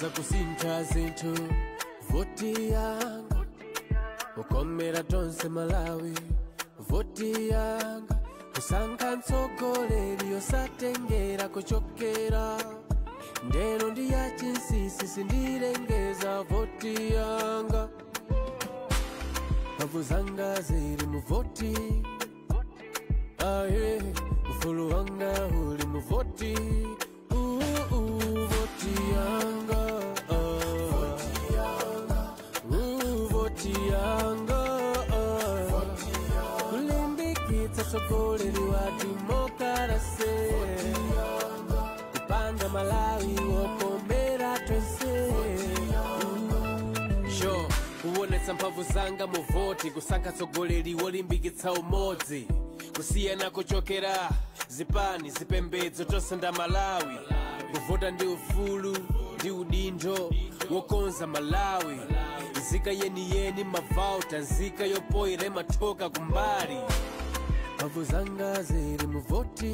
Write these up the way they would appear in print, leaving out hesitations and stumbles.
Ikhoza kusintha zinthu, voti yanga ukomera tonse Malawi, voti yanga kusankha mtsogoleri yosatengera kuchokera ndeno ndi ya chinsinsi sindilengeza, voti yanga mphamvu zanga zili mu voti, aye, ufulu wanga uli mu voti, voti yanga, voti yanga, kulimbikitsa tsogoleri wa demokarasi, kupanga Malawi wokomera tonse. Sure, kuonetsa mphamvu zanga mu voti, kusankha tsogoleri wolimbikitsa umodzi, kusiyana kuchokera zipani, zipembedzo, tonse nda Malawi. Kuvota ndi ufulu ndi udindo wokonza Malawi. Nzika yeniyeni mavauta, nzika yopoyera imathoka kumbali. Mphamvu zanga zili mu voti,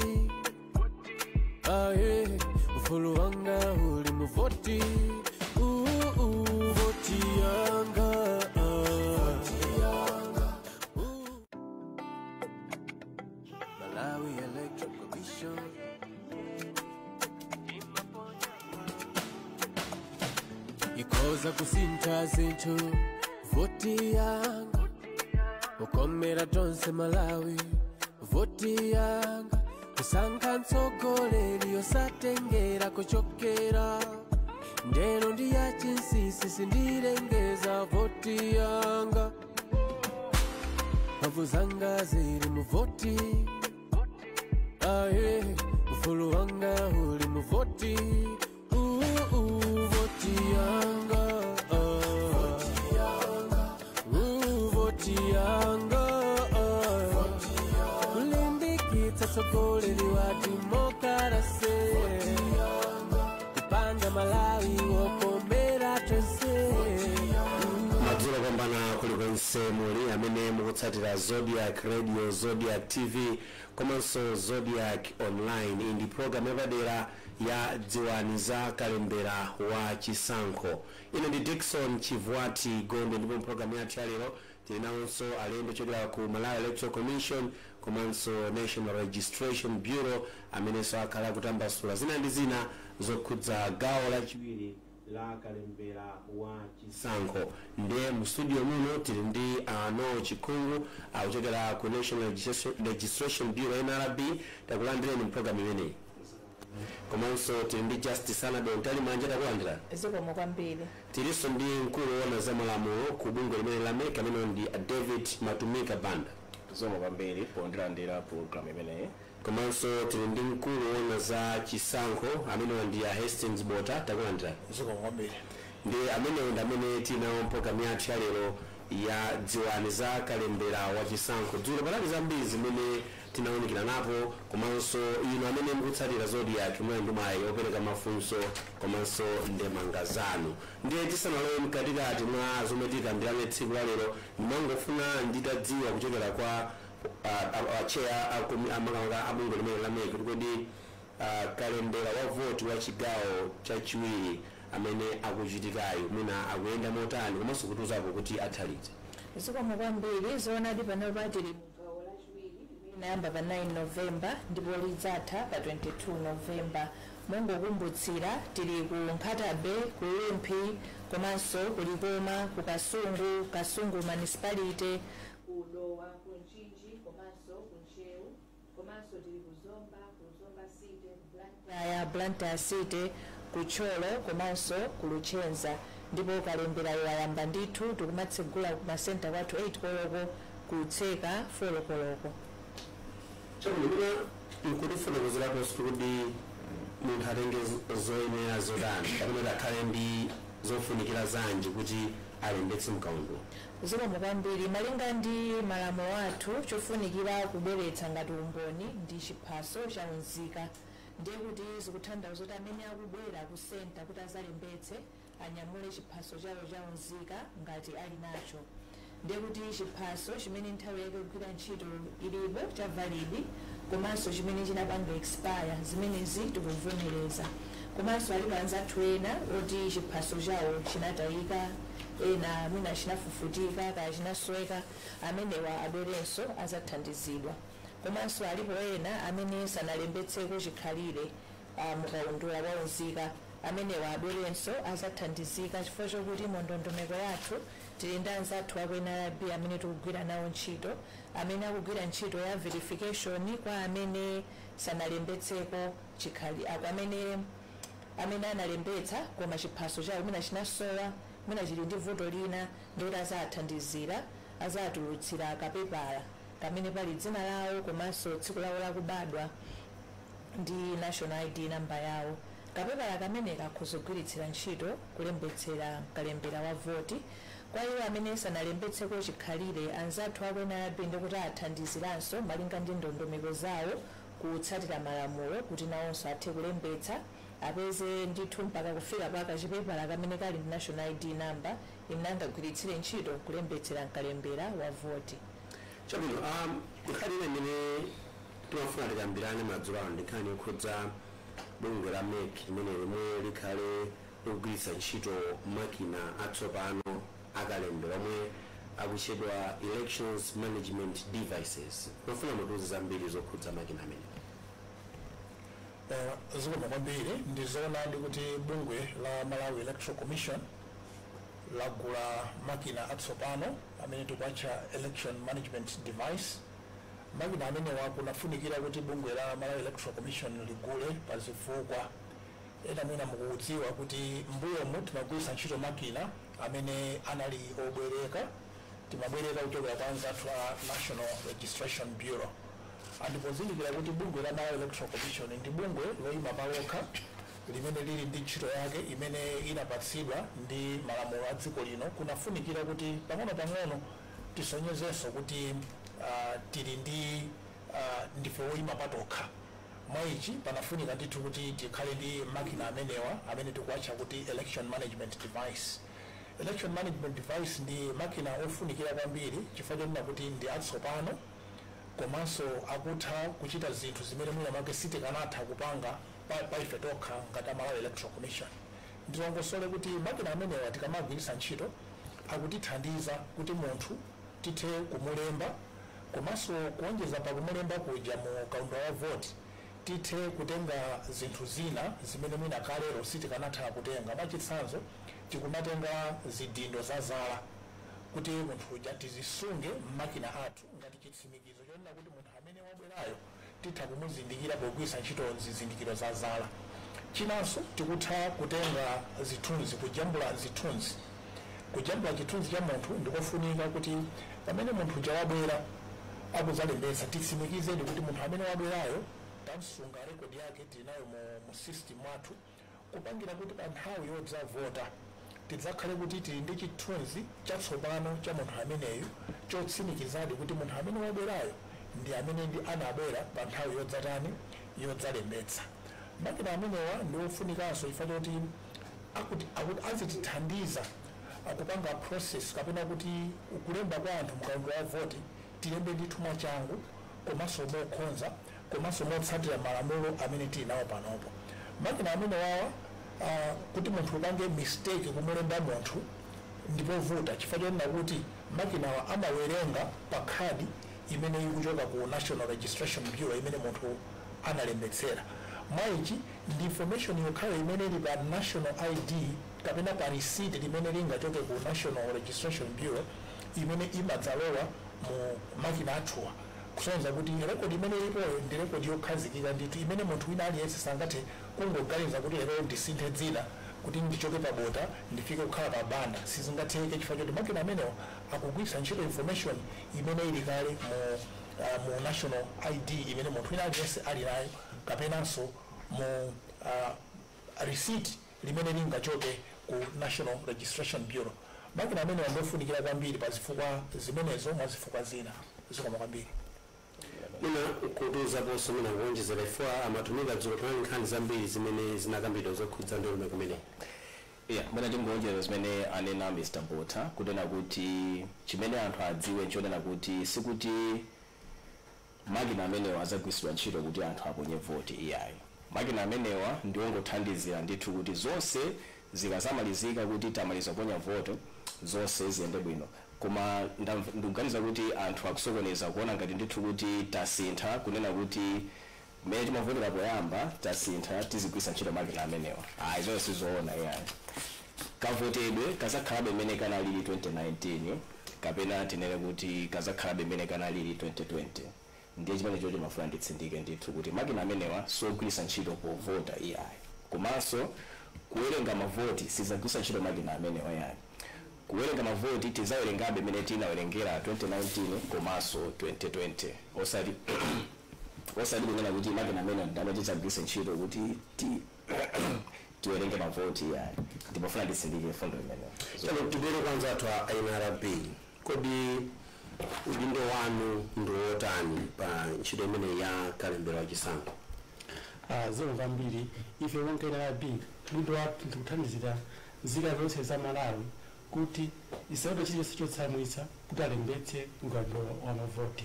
aye, ufulu wanga uli mu voti, voti yanga. Malawi Electoral Commission ikhoza kusintha zinthu, voti yanga ukomera tonse Malawi, voti yanga kusankha mtsogoleri yosatengera kuchokera ndeno ndi ya chinsinsi sindilengeza, voti yanga mphamvu zanga zili mu voti, aye, ufulu wanga uli mu voti, voti yanga, voti yanga, kulimbikitsa tsogoleri wa demokarasi, kupanga Malawi wokomera tonse. Madzulo kupambana kulikonse muli amene mukutsatira Zodiak Radio, Zodiak TV komanso Zodiak Online. Iyi ndi program yapadera ya Dziwani za Kalembera wa Chisankho. Ine ndi Dickson Chivwati Gondwe, ndipo mpulogalamu yathu yalero tili nawonso alendo ochokera ku Malawi Electoral Commission komanso National Registration Bureau, amenenso akhala akutambasula zina ndi zina zokhudza gawo lachiwiri la kalembera wa chisankho. Ndiye mu studio muno tili ndi ano Chikhungu akuchokera ku National Registration Bureau, NRB. Takulandireni mpulogalamu imeneyi. Komanso tili ndi Justice Annabel Mtalimanja, takulandira. Zikomo kwambiri. Tilinso ndi mkulu woona za malamulo ku bungwe limene la MEC, amene ndi a David Matumika Banda. Zikomo kwambiri pondilandira program imeneyi. Komanso tili ndi mkulu woona za chisankho, amene ndi a Hastings Bota, takulandira. Zikomo kwambiri. Ndi amenewo ndi amene tinawo mpulogalamu yathu yalero ya Dziwani za Kalembera wa Chisankho. Dzulo panali zambiri zimene tinawunikira napo, komanso inu amene mukutsatira Zodiak mwe ndi mwayi opereka mafunso komanso ndemanga zanu. Ndiye tisanalowe mkatikati mwa zomwe tikambirane tsiku la lero, ndimangofuna nditadziwa kuchokera kwa acheya amakamaka abungwe limene la MEC kuti kodi kalembera wa voti wa chigawo chachiwiri amene akuchitikayo mwina akuyenda motani, komanso kutiuzapo kuti athalite. Zikomo kwambiri. Zoonadi, panopa tili mu gawo lachiwiri limene linayamba pa 9 November ndipo lidzatha pa 22 November. Mongokumbutsira, tili ku Nkhata Bay, ku Rumphi komanso ku Likoma, ku Kasungu, Kasungu Municipality, ku Dowa, ku Mchinji komanso ku Ntcheu, komanso tili ku Zomba, ku Zomba City, ku Blantyre, Blantyre City, ku Thyolo komanso ku Luchenza. Ndipo kalemberayo wayamba ndithu. Tikumatsegula ku masenta kwathu 8 koloko, kutseka 4 koloko. Chabwino, mwina nkutifotokozeraponso kuti munthu atenge zoyenera zotani kapena akhale ndi zofunikira zanji kuti alembetse mkaundula? Zikomo kwambiri. Malinga ndi malamulo athu, chofunikira kubweretsa ngati umboni ndi chiphaso cha unzika. Ndiye kuti zikutanthauza kuti amene akubwera ku senta kuti azalembetse anyamule chiphaso chawo cha unzika ngati ali nacho. Ndiye kuti chiphaso chimene nthawi yake kugwira ntchito ilipo, cha valid, komanso chimene chinapanga expire, zimenezi tikuvomereza. Komanso alipo anzathu ena oti chiphaso chawo chinatayika, ena mwina chinafufutika kaya chinasweka, amenewa abwerenso azathandizidwa. Komanso alipo ena amene sanalembetseko chikhalire mukaundula wa unzika, amenewa abwerenso azathandizika, chifukwa chokuti mu ndondomeko yathu tili ndi anzathu aku NRB amene tikugwira nawo ntchito, amene akugwira ntchito ya verification kwa amene sanalembetseko chikhali, amene analembetsa koma chiphaso chawo mwina chinasowa, mwina chili ndi vuto lina, ndikuti azathandizira, azatulutsira kapepala kamene pali dzina lawo komanso tsiku lawo lakubadwa ndi national ID namba yawo. Kapepala kamene kakhuzogwiritsira ntchito kulembetsera kalembera wa voti. Kwa iwo amene sanalembetseko chikhalire, anzathu aku NRB ndikuti athandiziranso malinga ndi ndondomeko zawo kutsatira malamulo kuti nawonso athe kulembetsa, apeze ndithu mpaka kufika paka chipepala kamene kali ndi national ID number imene angagwiritsire ntchito kulembetsera mkalembera wa voti. Chabwino, nkhani ina imene timafuna tikambirane madzulo ano ndi nkhani yokhudza bungwe la MEC limene lomwe likhale likugwiritsa ntchito makina atsopano akalembera omwe akutchedwa elections management devices. Mafuna mutiuze zambiri zokhudza makina amene. Zikomo kwambiri. Ndizoonadi kuti bungwe la Malawi Electoral Commission lagula makina atsopano amene tikuatcha election management device. Makina amenewa kunafunikira kuti bungwe la Malawi Electoral Commission ligule pa zifukwa ena. Mwina mukudziwa kuti mbuyomu timagwiritsa ntchito makina amene anali obwereka, timabwereka kuchokera kwa anzathu a National Registration Bureau. Andipozindikira kuti bungwe la Malawi Electoral Commission ndi bungwe loyima palokha limene lili ndi ntchito yake imene inapatsidwa ndi malamulo a dziko lino, kunafunikira kuti pang'ono-pang'ono tisonyezenso kuti tili ndi ndife woyima patokha. Mwaichi panafunika ndithu kuti tikhale ndi makina amenewa amene tikuatcha kuti election management device. Election management device ndi makina ofunikira kwambiri chifukwa chonena kuti ndi atsopano, komanso akutha kuchita zinthu zimene mwina mwake sitikanatha kupanga pa ife tokha ngati Malawi Electoral Commission. Ndilongosole kuti makina amenewa tikamagwiritsa ntchito akutithandiza kuti munthu tithe kumulemba, komanso kuonjeza pa kumulemba kuja mu kaundula wa voti, tithe kutenga zinthu zina zimene mwina kalero sitikanatha kutenga. Mwachitsanzo, tikumatenga zidindo za zala kuti munthu uja tizisunge mmakina athu ngati chitsimikizo chonena kuti munthu amene wabwerayo titha kumuzindikira pogwiritsa ntchito zizindikiro za zala. Chinanso, tikutha kutenga zithunzi, kujambula zithunzi. Kujambula chithunzi cha munthu ndikofunika kuti pamene munthu uja wabwera akudzalembetsa, titsimikizeni kuti munthu amene wabwerayo tamsunga rekodi yake, tili nayo mu system mwathu, kupangira kuti pa nthawi yodzavota tidzakhale kuti tili ndi chithunzi chatsopano cha munthu ameneyu chotsimikizadi kuti munthu amene wabwerayo ndi amene ndi anabwera pa nthawi yodzatani, yodzalembetsa. Makina amenewa ndi ofunikanso chifukwa choti akuti azitithandiza akupanga process kapena kuti kulemba kwa anthu mkaundula wa voti, tilembe ndithu mwachangu komanso mokonza komanso motsatira malamulo amene tili nawo panopo. Makina amene wawa, kuti munthu upange mistake kumulemba munthu ndipovuta, chifukwa chonena kuti makinawa amawerenga pa khadi imene ikuchoka ku National Registration Bureau imene munthu analembetsera. Mwaichi ndi information yokhayo imene ili pa national ID kapena pa receipt limene lingachoke ku National Registration Bureau imene imadzalowa mu makina athuwa, kusonyeza kuti rekodi imene ilipoyo ndi rekodi yokhazikika ndithu imene munthu wina aliyense sangathe kungoganiza kuti lero ndisinthe dzina kuti ndichoke pa Bota ndifike kukhala pa Banda. Sizingatheke chifukwa choti makina amenewo akugwiritsa ntchito information imene ili kale mu national ID imene munthu wina aliyense ali nayo, kapenanso mu receipt limene lingachoke ku National Registration Bureau. Makina amenewa ndofunikira kwambiri pa zifukwa zimenezo, mwa zifukwa zina. Zikomo kwambiri. Mwina kutiuzaponso, mwina kuonjezera, ifo amatumika dzulo, panali nkhani zambiri zimene zinakambidwa zokhudza ndondomeko imeneyi. Yeah, mwina tingonjeza zimene anena Mr Bota, kunena kuti chimene anthu adziwe nchonena kuti sikuti makina amenewo azagwiritsidwa ntchito kuti anthu aponye voti, iyayi. Makina amenewa ndiwongothandizira ndithu kuti zonse zikazamalizika, kuti tamaliza kuponya voto, zonse ziyende bwino. Koma ndikuganiza kuti anthu akusokoneza kuona ngati ndithu kuti tasintha, kunena kuti mmene timavotera poyamba tasintha, tizigwiritsa ntchito makina amenewa. Ayi, zonse sizoona iyayi. Kavotedwe kazakhalabe mmene kanalili 2019, kapena tinene kuti kazakhalabe mmene kanalili 2020. Ndiye chimene choti mafuna nditsindike ndithu kuti makina amenewa sogwiritsa ntchito povota iyayi. Komanso kuwerenga mavoti sizagwiritsa ntchito makina amenewa iyayi. Kuwerenga mavoti tizawerengabe mmene tinawerengera 2019 komanso 2020, osati kunena kuti makina amene ndamene tidzagwiritsa ntchito kuti tiwerenge mavoti iyayi. Ndimafuna nditsindike fundo imeneyo. Tano tibwere kwanza athu a NRB. Kodi udindo wanu ndi wotani pa ntchito imene ya kalembera wachisankho? Zikomo kwambiri. Ife monga NRB, udindo wathu ndikuthandizira nzika zonse za Malawi kuti isaope chilichonse chotsamwitsa kuti alembetse mkaundula wa mavoti.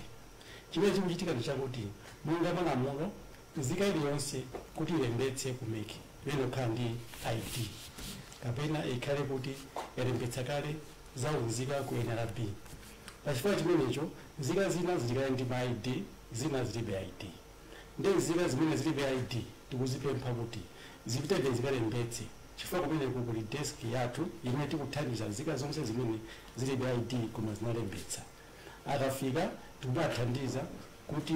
Chimene chikuchitika ndi chakuti monga malamulo, nzika iliyonse kuti ilembetse ku MEC imene kukhala ndi ID kapena ikhale kuti yalembetsa kale za unzika ku NRB. Pachifukwa chimenecho, nzika zina zilikale ndi ma ID, zina zilibe ID. Ndi nzika zimene zilibe ID tikuzipempha kuti zipitebe zikalembetse, chifukwa kumeneku kuli desk yathu imene tikuthandiza nzika zonse zimene zilibe ID koma zinalembetsa. Akafika tikumathandiza kuti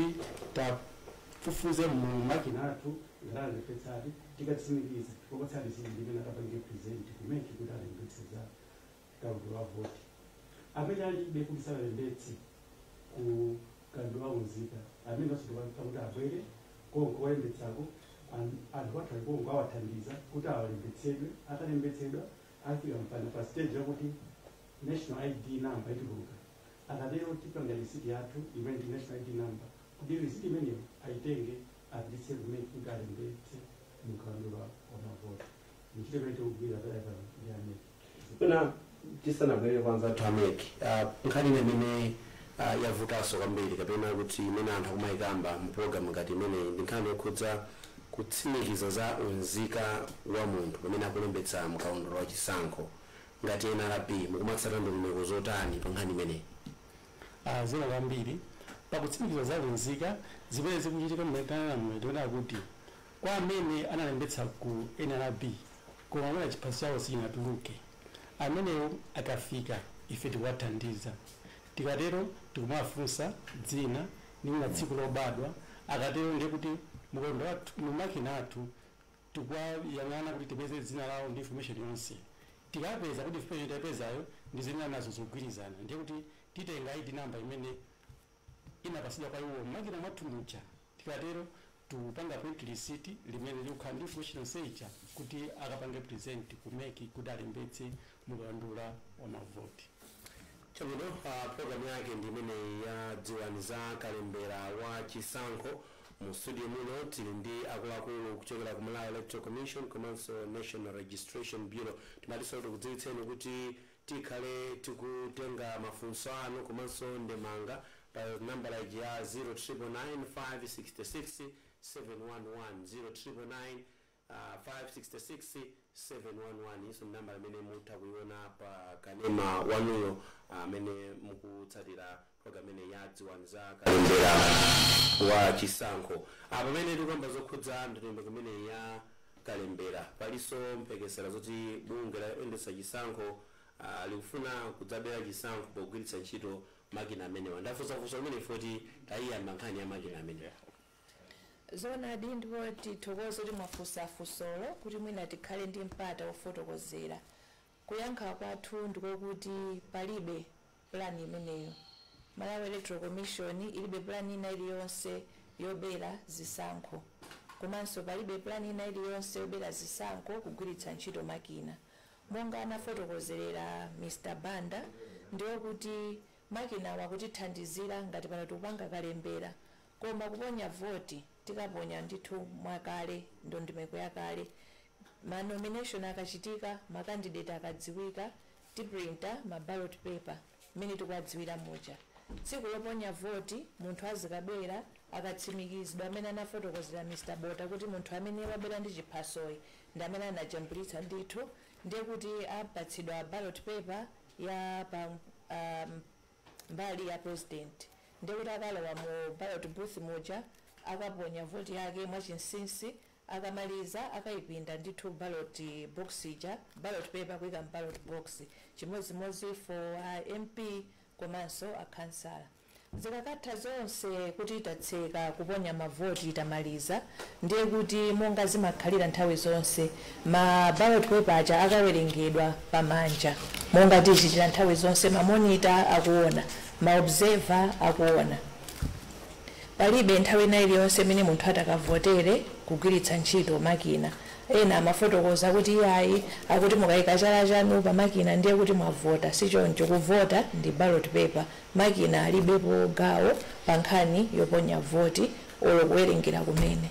tafufuze mu makina athu ngati alembetsadi. Tikatsimikiza, tikupatsani zinthu limene akapange present ku MEC kuti alembetse za kaundula wa voti. Amene alibe kuti sanalembetse ku kaundula wa unzika, amene osati kuti abwere konko walembetsako, anthu athu ali konko awathandiza kuti awalembetsedwe. Atalembetsedwa, afika mpana pa stage yakuti national ID number ituluka. Akatero tipanga lisiti yathu imene ndi national ID number, kuti lisiti imeneyo ayitenge apititse kumene kuti alembetse mkaundula wa mavoti. Ntchito imene tikugwira pano ndi a MEC. Pena tisanabwere kwanza athu a MEC, nkhani ine imene yavutanso kwambiri kapena kuti imene anthu akumayikamba mpulogalamu ngati imeneyi ndi nkhani yokhudza kutsimikiza za unzika wa munthu pamene akulembetsa mkaundula wa chisankho. Ngati NRB mukumatsata ndondomeko zotani pa nkhani imeneyi? Zikomo kwambiri. Pakutsimikiza za unzika, zimene zikuchitika mmetanamo tiona kuti kwa amene analembetsa ku NRB koma amene chiphaso chawo sichinatuluke, amenewo akafika ife tikuwathandiza. Tikatero tikumafunsa dzina ndi mwina tsiku lobadwa. Akatero ndiye kuti mukaundula wathu, mumakina athu, tikuwayang'ana kuti tipeze dzina lawo ndi information yonse. Tikapeza kuti information tapezayo ndi zimene nazo zogwirizana, ndiye kuti titenga ID number imene inapasidwa kwa iwo makina mwathu muja. Tikatero tikupanga print receipt limene likukhala ndi information yonse ija kuti akapange present ku MEC kuti alembetse mukaundula wa mavoti. Chabwino. Program yake ndi imeneyi ya Dziwani za kalembera wa chisankho. Mu studio muno tili ndi akuluakulu kuchokera ku Malawi Electoral Commission komanso National Registration Bureau. Timatinso tikudziwitseni kuti tikhale tikutenga mafunso anu komanso ndemanga pa nambala ya 0999 566 711, 0999 566 711. Iso nambala imene mutha kuiona pa kanema wanuyo amene mukutsatira program imene ya Dziwani za kalembera wa chisankho. Pamene tikuyamba zokhudza ndondomeko imene ya kalembera, palinso mphekesera zoti bungwe loyendetsa chisankho likufuna kudzabera chisankho pogwiritsa ntchito makina amenewa. Ndafunsafunsa kumene foti tayiyamba nkhani ya makina amenewa. Zoonadi, ndipo tithokoze kuti mwafunsafunsolo kuti mwina tikhale ndi mpata wofotokozera. Kuyankha kwathu ndikokuti palibe plan imeneyo. Malawi Electoral Commission ilibe plan ina iliyonse yobera zisankho, komanso palibe plan ina iliyonse yobera zisankho kugwiritsa ntchito makina. Monga anafotokozerera Mr Banda, ndiwokuti makina wakutithandizira ngati pano tikupanga kalembera, koma kuponya voti tikaponya ndithu mwakale, ndondomeko yakale. Ma nomination akachitika, ma candidate akadziwika, tiprinta ma ballot paper mmene tikuwadziwira muja. Tsiku loponya voti munthu azikabwera. Akatsimikizidwa amene anafotokozera Mr Bota kuti munthu amene wabwera ndi chiphasoyi ndi amene anajambulitsa ndithu, ndiye kuti apatsidwa ballot paper ya pa mbali ya president. Ndiye kuti akalowa mu ballot booth muja, akaponya voti yake mwachinsinsi. Akamaliza akayipinda ndithu ballot box ija, ballot paper kuyika ballot box. Chimodzimodzi for MP komanso akhansala. Zikakatha zonse kuti tatseka kuponya mavoti, tamaliza, ndiye kuti monga zimakhalira nthawi zonse, ma ballot paper aja akawerengedwa pamanja monga tichitira nthawi zonse, ma monitor akuona, ma observer akuona. Palibe nthawi ina iliyonse imene munthu atakavotere kugwiritsa ntchito makina. Ena amafotokoza kuti iyayi, akuti mukayika chala chanu pa makina ndiye kuti mwavota. Sichoncho, kuvota ndi ballot paper. Makina alibepo gawo pa nkhani yoponya voti olo kuwerengera kumene.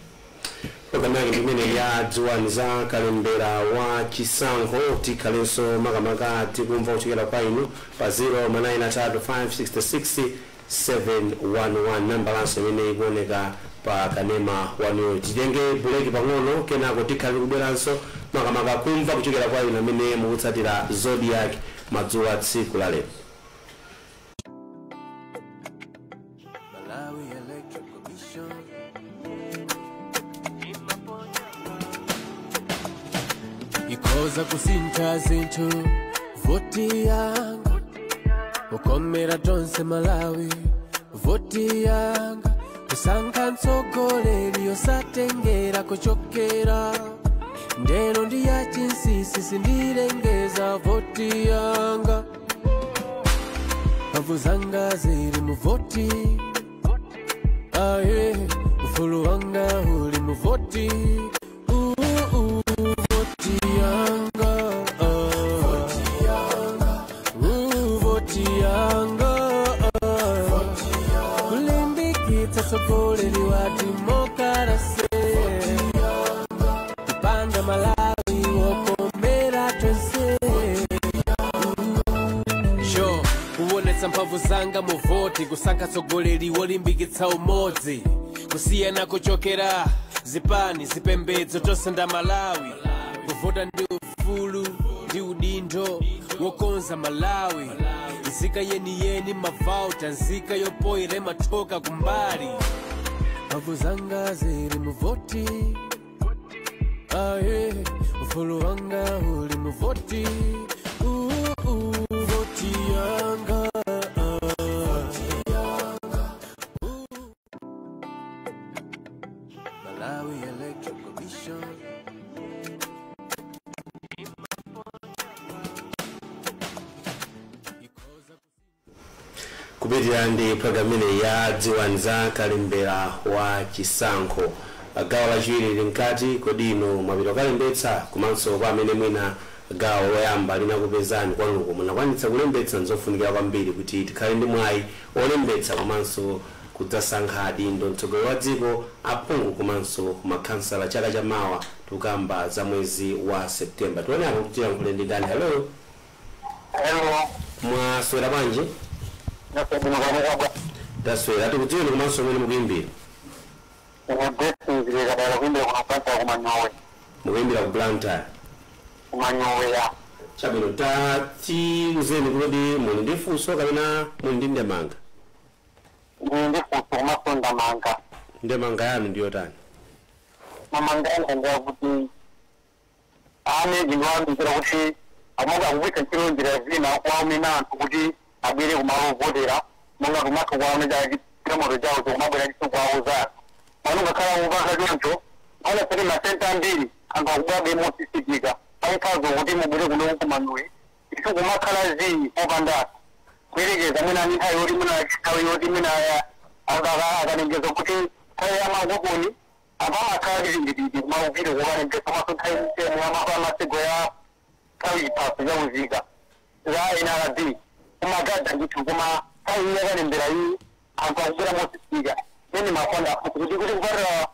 Programu yake imene ya Dziwani za Kalembera wa Chisankho. Tikhalenso makamaka tikumva kuchokera kwa inu pa 0 9 566 711, nambalanso imene ikuoneka pa kanema wanuyo. Titenge buleki pang'ono, kenako tikhale kubweranso makamaka kumva kuchokera kwa inu amene mukutsatira Zodiak madzulo a tsiku la lero. Malawi Electoral Commission. Ikhoza kusintha zinthu voti yanga, ukomera tonse Malawi. Voti yanga, kusankha mtsogoleri osatengera kuchokera ndeno ndi ya chinsinsi, sindilengeza. Voti yanga, mphamvu zanga zili mu voti aye, ufulu wanga uli mu voti. Voti yanga, voti yanga, kulimbikitsa tsogoleri wa demokarasi, kupanga Malawi wokomera tonse. Sure, kuonetsa mphamvu zanga mu voti, kusankha tsogoleri wolimbikitsa umodzi, kusiyana kuchokera zipani, zipembedzo, tonse nda Malawi. Kuvota ndi ufulu ndi udindo wokonza Malawi. Nzika yeniyeni mavauta, nzika yopoyera imathoka kumbali. Mphamvu zanga zili mu voti aye, ufulu wanga uli mu voti. Voti yanga. Malawi Electoral Commission. Kupitirira ndi programu imene ya Dziwani za Kalembera wa Chisankho, gawo lachiwiri lili mkati. Kodi inu mwapita kukalembetsa? Komanso kwa amene mwina gawo loyamba linakupezani kwanuko, munakwanitsa kulembetsa? Nzofunikira kwambiri kuti tikhale ndi mwayi olembetsa komanso kudzasankha adindo, mtsogoleri wa dziko, aphungu komanso makhansala chaka chamawa, tikukamba za mwezi wa Septemba. Tione apo kuti tiyankhule ndi ndani. Hello. Hello. Mwaswera bwanji? Ndaswera. Taswera. Tikudziweni komanso umene mukuyimbira. Ine Blessings Lekadala, kuimbira kuno Blantyre, kumanyowe. Mukuyimbira ku Blantyre? Kumanyowe, ya. Chabwino, tatiuzeni kuti muli ndi funso kapena muli ndi ndemanga? Ndili ndi funso komanso ndemanga. Ndemanga yanu ndiyotani? Ndemanga yanga ndiyakuti ame ndinowambikira kuti amonga akugwiritsa ntchito njira zina kuwaumina anthu kuti abwere kumalo ovotera, monga kumatha kuwaoneka chigalimoto chawo chokumabwera ntchito kuwauza pano. Ngakhala kupanga choncho, aona masenta ambiri anthu akubwabe mosisitika paikhazo kuti mubwere kuno kumanyowe isu kumakhala zii popanda kuyerekeza. Mwina ni nthawi yoti mwina nthawi yoti mwina akalengeza kuti nthawi ya makuponi, anthu amakhala chipindipindi kumalupire kukalengeza, komanso nthawi mtemo yamasego ya nthawi chiphaso chauzika za NRB kumagada ndithu. Koma nthawi iyi yakalembera iyi anthu akubwera mosisitika. Nene makonda kuti kupatira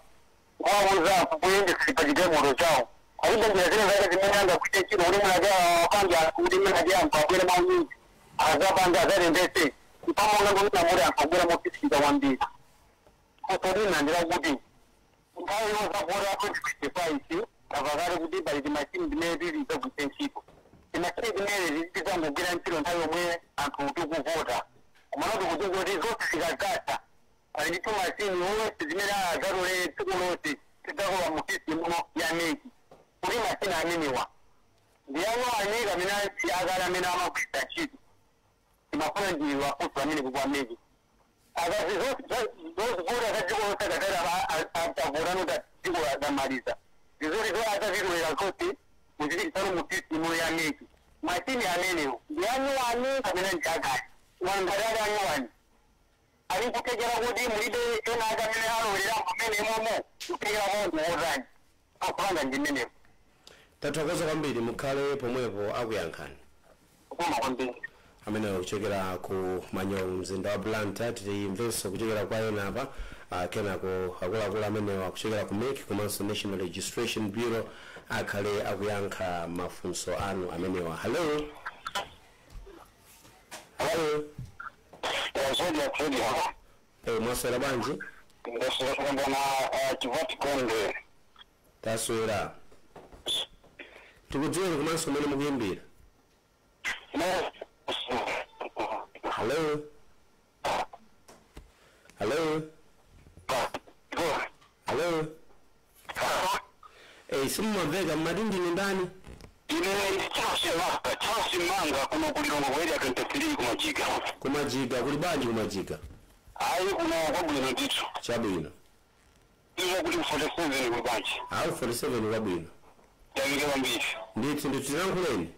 kuwauza anthu kuyendesa pa chigalimoto chawo, alibe njira zina zake zimene angagwire ntchito kuti mwina apange anthu kuti mwina ati anthu abwere maunyinji azapanga azalembese, ipamonga ngokuti amuri anthu abwera mosisitika kwambiri. Funso lina kuti nthawi yozavota 2025 tavakale kuti pali timachini timene tili tizagwiritse ntchito. Timachini timene tizangogwira ntchito nthawi yomwe anthu tikuvota, komano tikudziwa kuti zonse zikadzatha pali ndi tumachini onse zimene azatolere tsiku lonse tidzakola mu system ya MEC. Kuti machini amenewa ndi anyuwani kapena akale amene amagwiritsa ntchito? Timafuna ndi wafunso amene kukwa MEC akazi zozivota za dziko lonse akatera atavota noti dziko adamaliza zizoti zo atazitolera zonse muzitikisano mu system ya MEC. Machini amenewo ndi anyuwani kapena ndi akale? Ngati ali anyuwani, ali kutekera kuti mulibe ena ake amene alowera pamene momo kutekera mongo wotani? Akupanga ndimenewo. Tathokoza kwambiri, mukhale pomwepo, akuyankhani. Koma kwambiri. Amene kuchokera ku Manyowa, mzinda wa Blantyre. Timvenso kuchokera kwa ena apa, kenako akuluakulu amenewa kuchokera ku MEC komanso National Registration Bureau akhale akuyankha mafunso anu amenewa. Hello, hello. Zodiac Radio. Mwaswera bwanji? Ndaswera kupambana, Chivati Konde. Taswera. Tikudziweni komanso mmene mukuyimbira. Hello, hello, hello. Simumamveka. Mmati ndine ndani? Ine ndi Charles Manga, Charles Manga, kuno kulilongo ku Area 23, kumajiga. Kumajiga kuli bwanji kumajiga? Ayi, kuno kwabwino ndithu. Chabwino. Izo kuti 47 kuli bwanji? Awu, 47 kwabwino. Yamike kwambiri. Ndithu ndithu, tilankhuleni.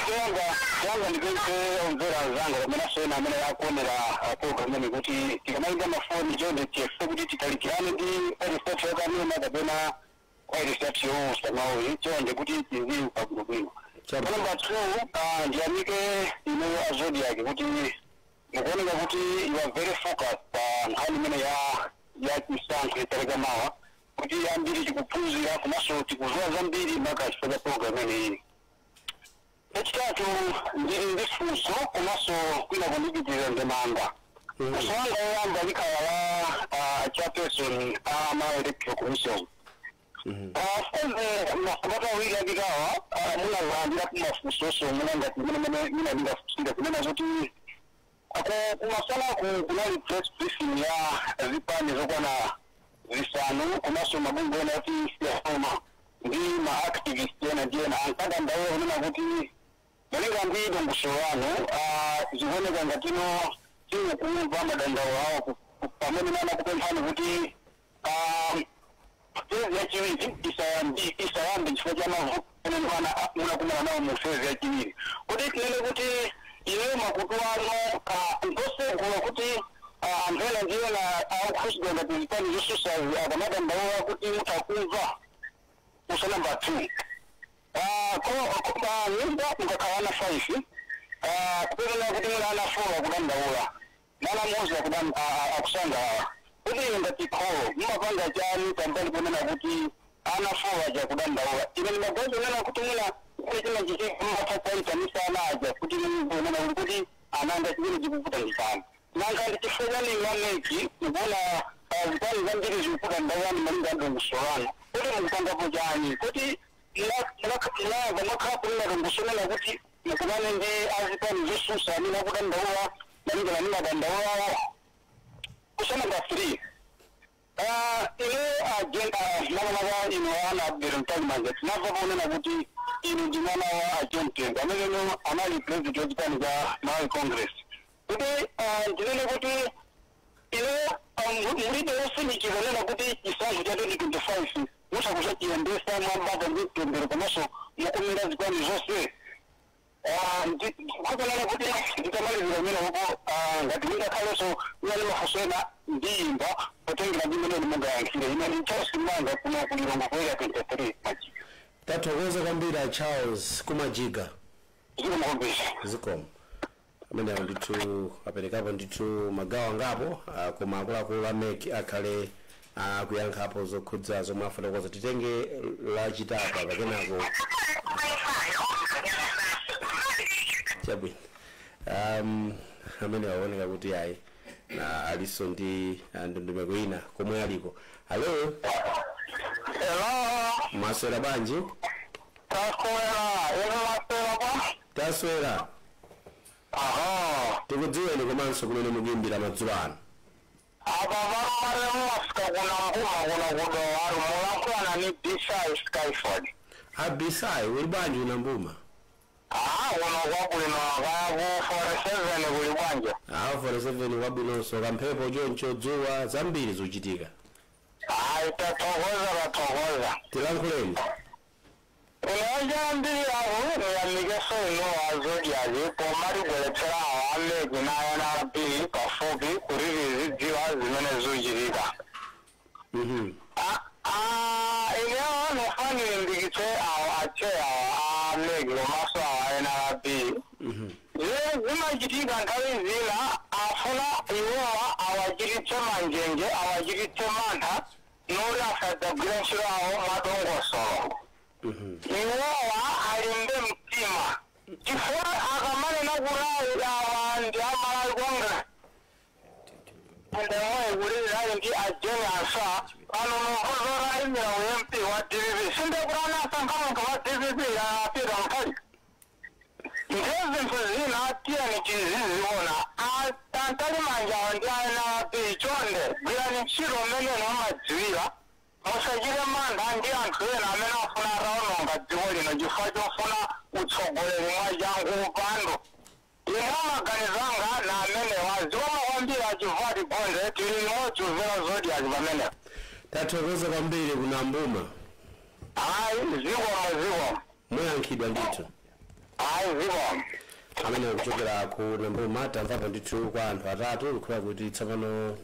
Choyamba choyamba ndipemphe omvera anzanga kapena ena amene akuonera program imene kuti tikamayimba mafoni, chonde tiyese kuti titalikirane ndi wailesi yokanena kapena wailesi yowulutsa mawu, chonde, kuti tizimva bwinobwino. Number two, ndiyamike inuyo a Zodiac kuti mukuoneka kuti you are very focused pa nkhani imene ya chisankho ipereka mawa, kuti ambiri tikuphunzira komanso tikudziwa zambiri maka chifukwa cha program imeneyi. Chachitatu, ndili ndi funso komanso kwina kundipitirira ndemanga. Funso langa loyamba likhala la chairperson a ma Electoral Commission. Fuze masabata 2 apitawa munalandira kumafunsonso muna ngati mene mina ndingafunsira kunena zoti kumasanaku kunali press briefing ya zipani zokwana 5 komanso mabungwe ena oti siyasoma ndi ma activist ena ndi ena ankadandaula kunena kuti malinga ndi dongosolo lanu, zikuoneka ngatino simukumva madandaulo awo pamene manakupemphani kuti phase yachiwiri isayambe chifukwa cha mavuto amene munakumana nawo mu phase yachiwiri. Kuti tinene kuti ineyo makutu anu ndosegula kuti anthu ena ndi ena akukhudzidwa ngati zipani zosusa akamadandaula kuti mutakumva? Funso number two, nyumba mukakhala ana 5, kupezana kuti muna ana 4 akudandaula, mwana mmodzi akusangalala, kuti ine ngati kholo mumapanga chani pambali ponena kuti ana 4 aja kudandaula? Ine ndimaganiza kunena kuti muna kule china chichii mumatha kuwayitanisa ana aja kuti munena kuti ananda chimene chikuvuta ndi chani. Nanga ndi chifukwa chani a MEC mukuona zipani zambiri zikudandaulani malinga a dongosolo lanu, kuti mukupangapo chani? Kuti munayamba mwakhala kunena dongosolo kuti mukumane ndi azipani zosusa amene akudandaula malingana ndi madandaulawo? Funso number three, ine agenda makamaka ino ana Abdul Mtalimanja, tinamva ponena kuti inu ndi mwana wa a John Tembo ameneno anali president wachipani cha Malawi Congress. Kuti ndinene kuti ine mulibe otsimikiza nena kuti chisankho cha 2025 mutha kuchiyendesa mwabata ndi mtendere komanso mukumira zipani zonse? Kukanena kuti nditamalizira kumene uko, ngati ndingakhalenso unali mafunso ena ndiyimba potengera ndi mmene mungayankhire. Ine ndi Charles Manga kuno kulilongo ku Area 23, Majiga. Tathokoza kwambiri a Charles kumajiga. Zikomo kwambiri. Zikomo. Amenewo ndithu aperekapo ndithu magawo angapo, koma akuluakulu a MEC akhale akuyankhapo zokhudza zomwe afotokoza. Titenge lachitatu apa, kenako chabwino. Amene waoneka kuti ayi Na aliso ndi ndondomeko ina komwe aliko. Halo. Hello. Mwaswera bwanji? Taswera, inu maswera kwa? Taswera. Aha. Tikudziweni komanso kumene mukuimbira madzulo ano. Apa varumare mumafika kuna mbuma kuna kudowaru mulankhulana ni Bisai Skyford. Abisai, uli bwanji una mbuma? Ah, kuno kwabwino kaya ku 47 kuli bwanje. Ah, 47 kwabwinonso, kamphepo choncho, dzuwa, zambiri zikuchitika. Hayi, tathokoza, tathokoza. Tilankhuleni. Inoyambiri ahu niyamikeso ino azodiaki pomatibweretsera awo a MEC na NRB pafupi kuti tizidziwa zimene zikuchitika. Ineyo nofuna ndilimbikitse awo ache awo a MEC komanso awo a NRB. Zimene zimachitika nthawi zina, afuna iwowa awachititse manjenje, awachititse mantha noti asadzagwira ntchito awo mwadongosolo. Iwowa alimbe mtima chifukwa akamanena kuti awa ndi amalawi konga ndemwe kuti ali ndi ajeni asa pano nomvozora imira u MP wa DPP, sindekuti anasankha munthu wa DPP apita mkhali. Ndiye zinthu zina tiyeni tiziziona. Atantali manjawo ndi NRB, chonde gwirani ntchito mmene mumadziwira, musachite mantha ndi anthu ena amene afuna ataononga dziko lino chifukwa chofuna utsogoleri mwachangu upando. Ine maganizo anga na amenewa. Zikomo kwambiri, achivati gonde, tili limodzi umvera Zodiac pamenepo. Tathokoza kwambiri kuna mbuma. Hayi, zikomo, zikomo. Muyankhidwa ndithu. Hayi, zikomo. Amene kuchokera ku Nambuma, tamvapo ndithu kwa anthu atatu. Ndikhupa kuti tsopano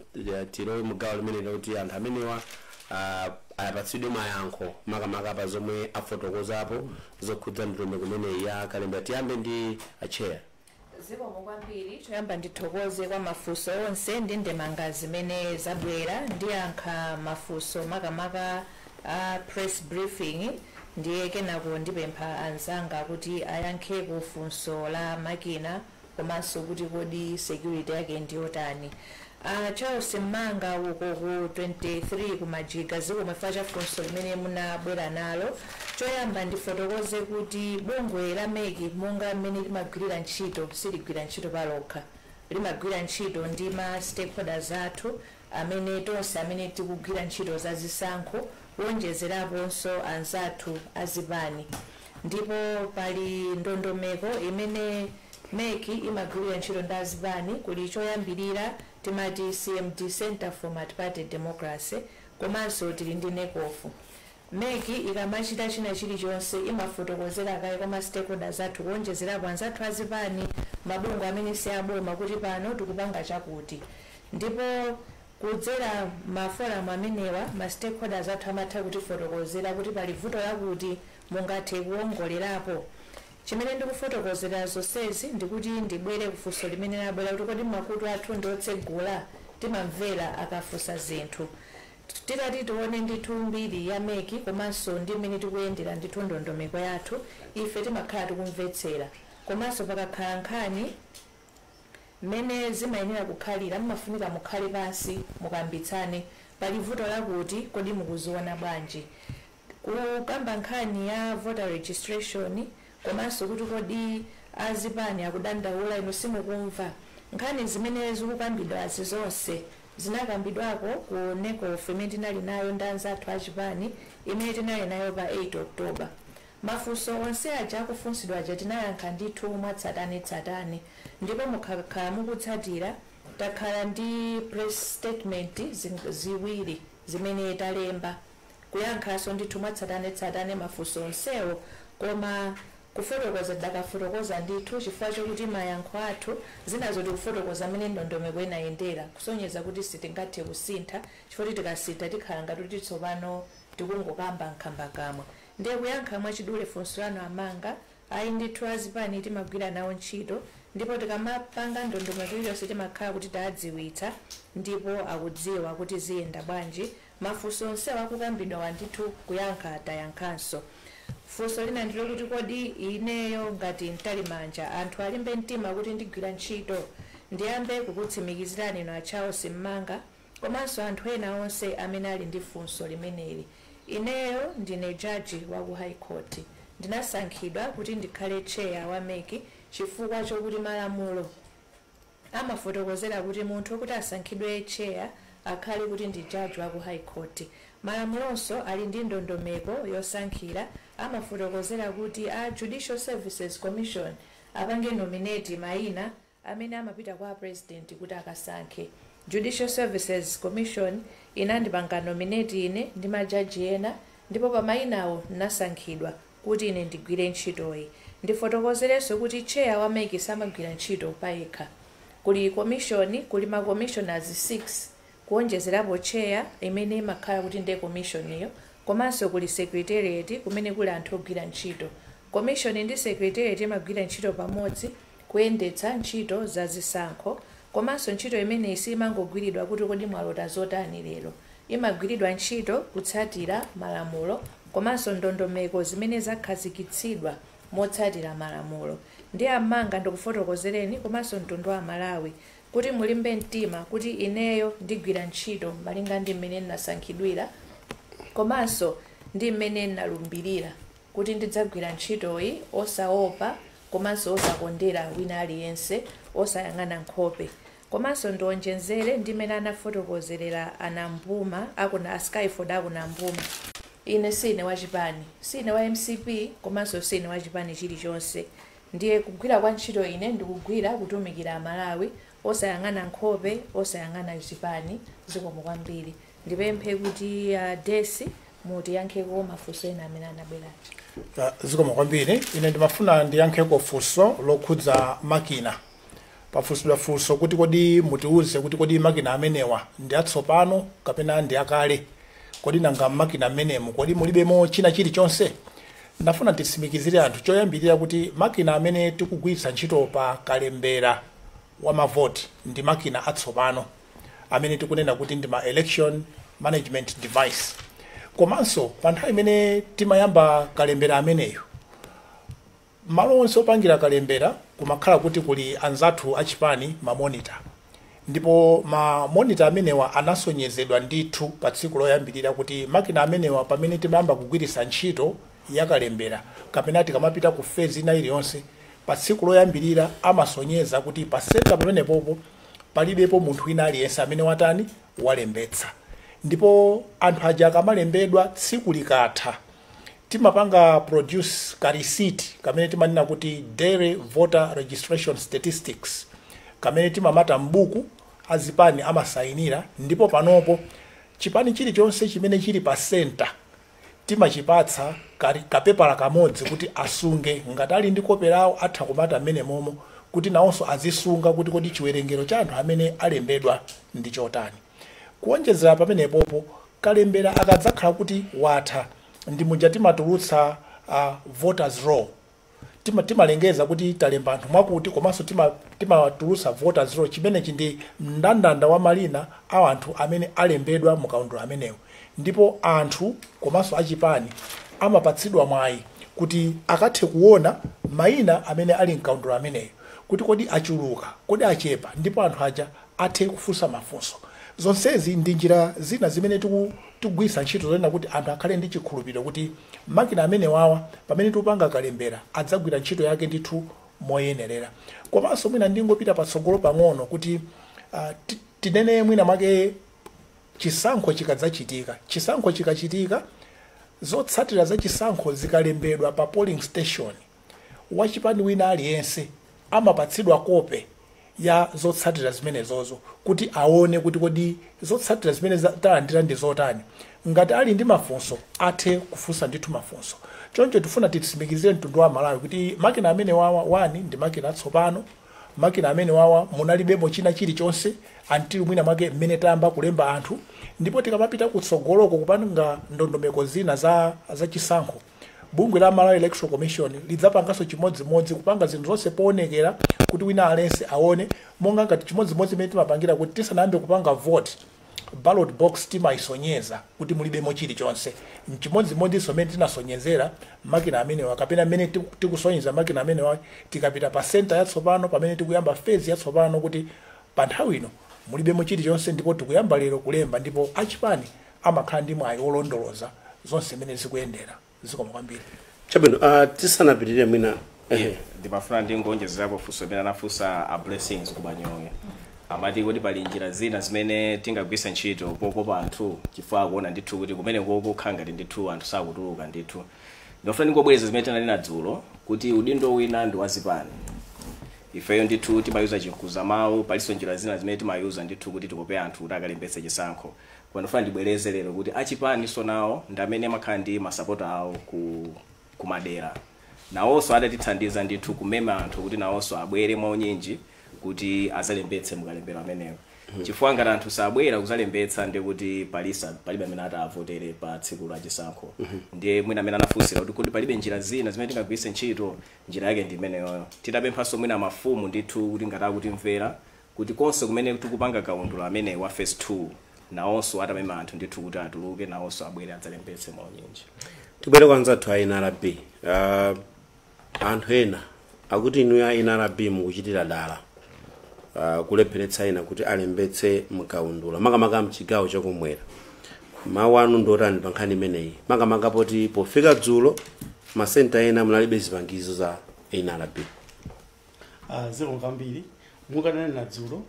tilowe mugawo limene loti anthu amenewa apatsidwe mayankho makamaka pa zomwe afotokozapo zokhudza ndondomeko imeneyi ya kalemba. Tiyambe ndi acheya. Zikomo kwambiri. Choyamba ndithokoze kwa mafunso onse ndi ndemanga zimene zabwera. Ndiyankha mafunso makamaka a press briefing, ndiye kenako ndipempha anzanga kuti ayankhe ku funso la makina komanso kuti kodi security yake ndiyotani. Charles Mmanga uko ku 23 kumajiga, zikomo cha funso limene munabwera nalo. Choyamba ndifotokoze kuti bungwe la MEC monga mmene limagwirira ntchito, siligwira ntchito palokha, limagwira ntchito ndi ma stakeholders athu amene tonse amene tikugwira ntchito za zisankho, kuwonjezeraponso anzathu azipani. Ndipo pali ndondomeko imene MEC imagwirira ntchito ndi azipani. Kuli choyambirira timati CMD, Center for Multiparty Democracy, komanso tili ndi NECOF. MEC ikamachita china chilichonse imafotokozera kaye kwa ma stakeholders athu, kuwonjezerapo anzathu azipani, mabungwe amene si aboma, kuti pano tikupanga chakuti. Ndipo kudzera maforamu amenewa, ma stakeholders athu amatha kutifotokozera kuti pali vuto lakuti, mungathe kuwongolerapo. Chimene ndikufotokozera zonsezi ndikuti ndibwere kufunso limene labwera kuti kodi makutu athu ndiotsegula, timamvera akafunsa zinthu? Titati tione ndithu mbiri ya MEC komanso ndi mmene tikuyendera ndithu ndondomeko yathu, ife timakhala tikumvetsera. Komanso pakakhala nkhani, mmene zimayenera kukhalira, mumafunika mukhale pansi mukambitsane, pali vuto lakuti, kodi mukuziona bwanji? Kukamba nkhani ya voter registration komanso kuti kodi azipani akudandaula, inu simukumva? Nkhani zimene zikukambidwazi zonse zinakambidwako ku NECOF imene tinali nayo ndi anzathu achipani, imene tinali nayo pa 8 October. Mafunso onse aja akufunsidwa aja tinayankha ndithu mwatsatanetsatane. Ndipo mukakhala mukutsatira, takhala ndi press statement ziwiri zimene talemba kuyankhanso ndithu mwatsatanetsatane mafunso onsewo. Koma kufotokoza dakafotokoza ndithu, chifukwa chokuti mayankho athu zinazo tikufotokoza amene ndondomeko inayendera, kusonyeza kuti sitingathe kusintha, chifukwa kuti tikasintha tikhala ngati kuti tsopano tikungokamba nkhambakamwa. Ndiye kuyankha mwachidule funso lanu amanga, ayi ndithu, azipani timagwira nawo ntchito, ndipo tikamapanga ndondomeko iliyonse timakhala kuti taadziwitsa ndipo akudziwa kuti ziyenda bwanji. Mafunso onsewo akukambidwa ndithu kuyankha tayankhanso. Funso lina ndilo kuti kodi ineyo ngati Mtalimanja anthu alimbe mtima kuti ndigwira ntchito? Ndiyambe kukutsimikizirani inu a Charles Mmanga komanso anthu ena onse amene ali ndi funso limeneli, ineyo ndine jaji wa ku High Court. Ndinasankhidwa kuti ndikhale chair wa MEC chifukwa chokuti malamulo amafotokozera kuti munthu kuti asankhidwe chair akhale kuti ndi jaji wa ku High Court. Malamulonso ali ndi ndondomeko yosankhira. Amafotokozera kuti a Judicial Services Commission apange nominate mayina amene amapita kwa President kuti akasankhe. Judicial Services Commission inandipanga nominate ine ndi majaji ena, ndipo pa mayinawo ndinasankhidwa kuti ine ndigwire ntchitoyi. Ndifotokozerenso kuti chair wa MEC samagwira ntchito payekha. Kuli commission, kuli ma commissioners 6 kuonjezerapo chair imene imakhala kuti ndiye commission iyo, komanso kuli secretariat kumene kuli anthu ogwira ntchito. Commission ndi secretariat imagwira ntchito pamodzi kuyendetsa ntchito za zisankho. Komanso ntchito imeneyi simangogwiridwa kuti kodi mwalota zotani lero. Imagwiridwa ntchito kutsatira malamulo komanso ndondomeko zimene zakhazikitsidwa motsatira malamulo. Ndi amanga ndikufotokozereni komanso mtundu wa Malawi kuti mulimbe mtima kuti ineyo ndigwira ntchito malinga ndi mmene ndinasankhidwira komanso ndi mmene ndinalumbirira kuti ndidzagwira ntchitoyi osaopa komanso osakondera wina aliyense, osayang'ana nkhope. Komanso ndionjezere ndi mmene anafotokozerera anambuma akuna a Skyford akunambuma, ine sine wachipani, sine wa MCP komanso sine wachipani chilichonse. Ndiye kugwira kwa ntchito ine ndikugwira kutumikira Amalawi osayang'ana nkhope, osayang'ana chipani. Zikomo kwambiri. Ndipemphe kuti Desi mutiyankheko mafunso ena amene anabweracho. Zikomo kwambiri. Ine ndimafuna ndiyankheko funso lokhudza makina. Pafunsidwa funso kuti kodi mutiuze kuti kodi makina amenewa ndi atsopano kapena ndi akale? Kodi nanga makina amenemo kodi mulibemo china chilichonse? Ndafuna nditsimikizire anthu choyambirira kuti makina amene tikugwiritsa ntchito pa kalembera wa mavoti ndi makina atsopano amene tikunena kuti ndi ma election management device. Komanso pa nthawi imene timayamba kalembera ameneyo, malo onse opangira kalembera kumakhala kuti kuli anzathu achipani, ma monitor, ndipo ma monitor amenewa anasonyezedwa ndithu pa tsiku loyambirira kuti makina amenewa, pamene timayamba kugwiritsa ntchito yakalembera kapena tikamapita ku phase ina iliyonse, pa tsiku loyambirira amasonyeza kuti pa center pamenepopo palibepo munthu wina aliyense amene watani, walembetsa. Ndipo anthu aja akamalembedwa, tsiku likatha timapanga produce ka receipt kamene timanena kuti daily voter registration statistics, kamene timamata m'buku, azipani amasayinira. Ndipo panopo chipani chilichonse chimene chili pa center timachipatsa kapepala kamodzi kuti asunge. Ngati ali ndi kope lawo atha kumata mmene momo kuti nawonso azisunga kuti kodi chiwerengero cha anthu amene alembedwa ndi chotani. Kuonjezera pamenepopo, kalembera akadzakhala kuti watha, ndi muja timatulutsa voters roll. Timalengeza kuti talemba anthu mwakuti, komanso timatulutsa voters roll. Chimenechi ndi mndandanda wa malina a anthu amene alembedwa mu kaundula amenewo, ndipo anthu komanso achipani amapatsidwa mwayi kuti akathe kuona mayina amene ali mkaundula ameneyo kuti kodi achuluka, kodi achepa, ndipo anthu aja athe kufunsa mafunso. Zonsezi ndi njira zina zimene tikugwiritsa ntchito zonena kuti anthu akhale ndi chikhulupiriro kuti makina amene wawa, pamene tikupanga kalembera, adzagwira ntchito yake ndithu moyenerera. Komanso mwina ndingopita patsogolo pang'ono kuti tinene mwina mwake chisankho chikadzachitika, chisankho chikachitika, zotsatira za chisankho zikalembedwa pa polling station, wachipani wina aliyense amapatsidwa kope ya zotsatira zimenezozo kuti aone kuti kodi zotsatira zimene talandira ndi zotani. Ngati ali ndi mafunso athe kufunsa ndithu mafunso. Choncho tifuna titsimikizire mtundu wa Malawi kuti makina amene wawa wani ndi makina atsopano. Makina amene wawa munalibemo china chilichonse until mwina mwake mmene tayamba kulemba anthu. Ndipo tikamapita kutsogoloko kupanga ndondomeko zina za chisankho, bungwe la Malawi Electoral Commission lidzapanganso chimodzimodzi, kupanga zinthu zonse poonekera kuti wina aliyense aone, monga ngati chimodzimodzi imene timapangira kuti tisanayambe kupanga vote. Ballot box timayisonyeza kuti mulibemo chilichonse. Mchimodzimodzinso mmene tinasonyezera makina amenewa, kapena mmene tikusonyeza makina amenewa tikapita pa center yatsopano pamene tikuyamba phase yatsopano, kuti pa nthawi ino mulibemo chilichonse ndipo tikuyamba lero kulemba, ndipo achipani amakhala ndi mwayi wolondoloza zonse mmene zikuyendera. Zikomo kwambiri. Chabwino, tisanapitirire mwina, ehe. Ndimafuna ndingonjezerapo funso imene anafunsa a Blessings Kubanyowe. Amati kuti pali njira zina zimene tingagwiritse ntchito pokopa anthu, chifukwa akuona ndithu kuti kumene kokukhala ngati ndithu anthu sakutuluka ndithu. Ndimafuna ndingobwereza zimene tinanena dzulo kuti udindo wina ndi wazipani. Ifeyo ndithu timayuza chinkuza mawu, palinso njira zina zimene timayuza ndithu kuti tikope anthu kuti akalembetse chisankho. Koma ndifuna ndibwereze lero kuti achipani so nawo ndi amene amakhala ndi masapota awo ku kumadera, nawonso adatithandiza ndithu kumema anthu kuti nawonso abwere mwaunyinji kuti azalembetse mukalembero amenewo, chifukwa ngati anthu sabwera kuzalembetsa, ndi kuti palisa palibe amene atavotere pa tsiku la chisankho. Ndiye mwina amene anafunsira kuti palibe njira zina zimene tingagwiritse ntchito, njira yake ndi imeneyoyo. Titapemphanso mwina mafumu ndithu kuti ngati akutimvera, kuti konse kumene tikupanga kaundula amene wa phase 2, nawonso atamema anthu ndithu kuti atuluke, nawonso abwere adzalembetse mwaunyinji. Tibwere kwa anzathu a NRB. Anthu ena akuti inu a NRB mukuchitira dala kulepheretsa ena kuti alembetse mkaundula, makamaka mchigawo chakumwera. Mawu anu ndiotani pa nkhani imeneyi, makamaka poti pofika dzulo masenta ena munalibe zipangizo za NRB? Zikomo kwambiri. Mukananena dzulo,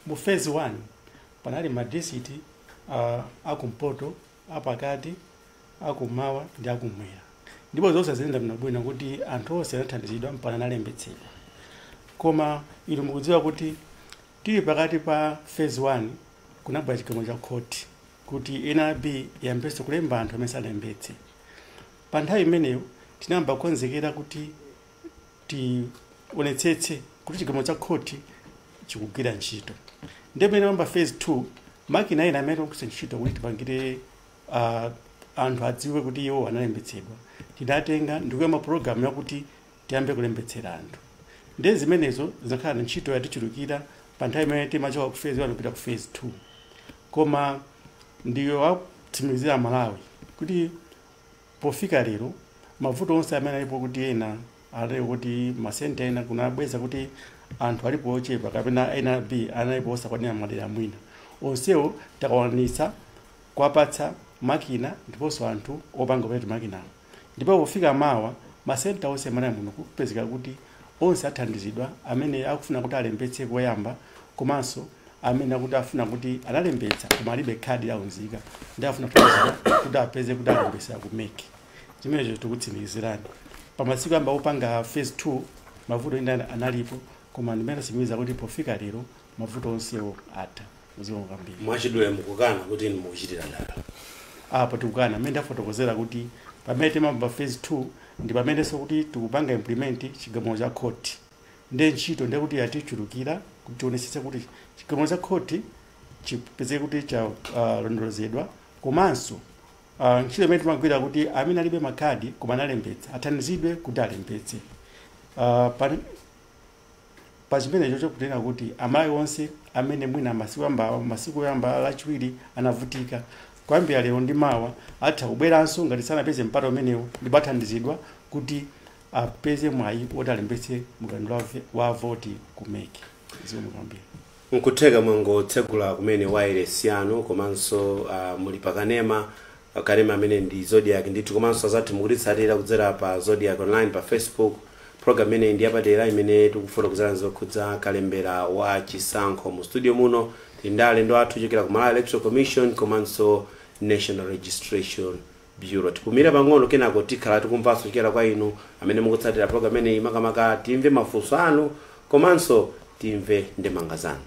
mu phase 1 panali ma district akumpoto, apakati, akummawa ndi akumwera, ndipo zonse zinayenda bwinobwino kuti anthu onse anathandizidwa mpaka analembetsedwa. Koma inu mukudziwa kuti tili pakati pa phase 1 kunabwera chigamulo cha khoti kuti NRB iyambenso kulemba anthu amene salembetse. Pa nthawi imeneyo tinayamba kukonzekera kuti tionetsetse kuti chigamulo cha khoti chikugwira ntchito. Ndiye pamene pamba phase 2, makina ena amene tikugwiritsa ntchito kuti tipangire anthu adziwe kuti iwo analembetsedwa, tinatenga ndikuyamba program yakuti tiyambe kulembetsera anthu. Ndiye zimenezo zinakhala ntchito yatichulukira pa nthawi imene timachoka ku phase 1 kupita ku phase 2. Koma ndiyo watsimikizira Malawi kuti pofika lero mavuto onse amene alipo, kuti ena ali kuti masenta ena kunabweza kuti anthu alipo ochepa kapena NRB analipo osakwanira madera mwina, onsewo takwanitsa kuwapatsa makina ndiponso anthu opanga operate makinawo. Ndipo pofika mawa masenta onse amene muno kupezeka kuti onse athandizidwa, amene akufuna kuti alembetse koyamba, komanso amene akuti afuna kuti analembetsa koma alibe khadi la unzika ndi afuna kuthandizidwa kuti apeze kuti alembetsera ku MEC. Chimenecho tikutsimikizirani. Pamasiku amba opanga phase 2 mavuto ena analipo, koma ndimene tasimikiza kuti pofika lero mavuto onsewo atha. Zikomo kwambiri. Mwachidule, mukukana kuti inu mukuchitira dala? Apo tikukana. Mmene ndafotokozera kuti pamene timamba phase 2 ndi pamenenso kuti tikupanga implement chigamulo cha khoti, ndiye ntchito ndiye kuti yatichulukira kuti tionetsetse kuti chigamulo cha khoti chipezeke kuti chalondolozedwa, komanso ntchito imene timagwira kuti amene alibe makhadi koma analembetsa athandizidwe kuti alembetse. Pa chimenecho chokunena kuti amayi onse amene mwina masiku amba masiku oyamba lachiwiri anavutika, kuyambira lero ndi mawa atha kubweranso ngati sanapeze mpata umenewo, ndipo athandizidwa kuti apeze mwayi woti alembetse mkaundula wa voti ku MEC. Zikomo kwambiri. Nkutheka mwangotsegula kumene wireless yanu, komanso muli pakanema, kanema amene ndi Zodiac ndithu, komanso azathu mukutitsatira kudzera pa Zodiac Online pa Facebook. Program imeneyi ndi yapadera imene tikufotokozera zokhudza kalembera wa chisankho. Mu studio muno tili ndi alendo athu kuchokera ku Malawi Electoral Commission komanso National Registration Bureau. Tipumire pang'ono, kenako tikhala tikumvanso kuchokera kwa inu amene mukutsatira program imeneyi, makamaka timve mafunso anu komanso timve ndemanga zanu.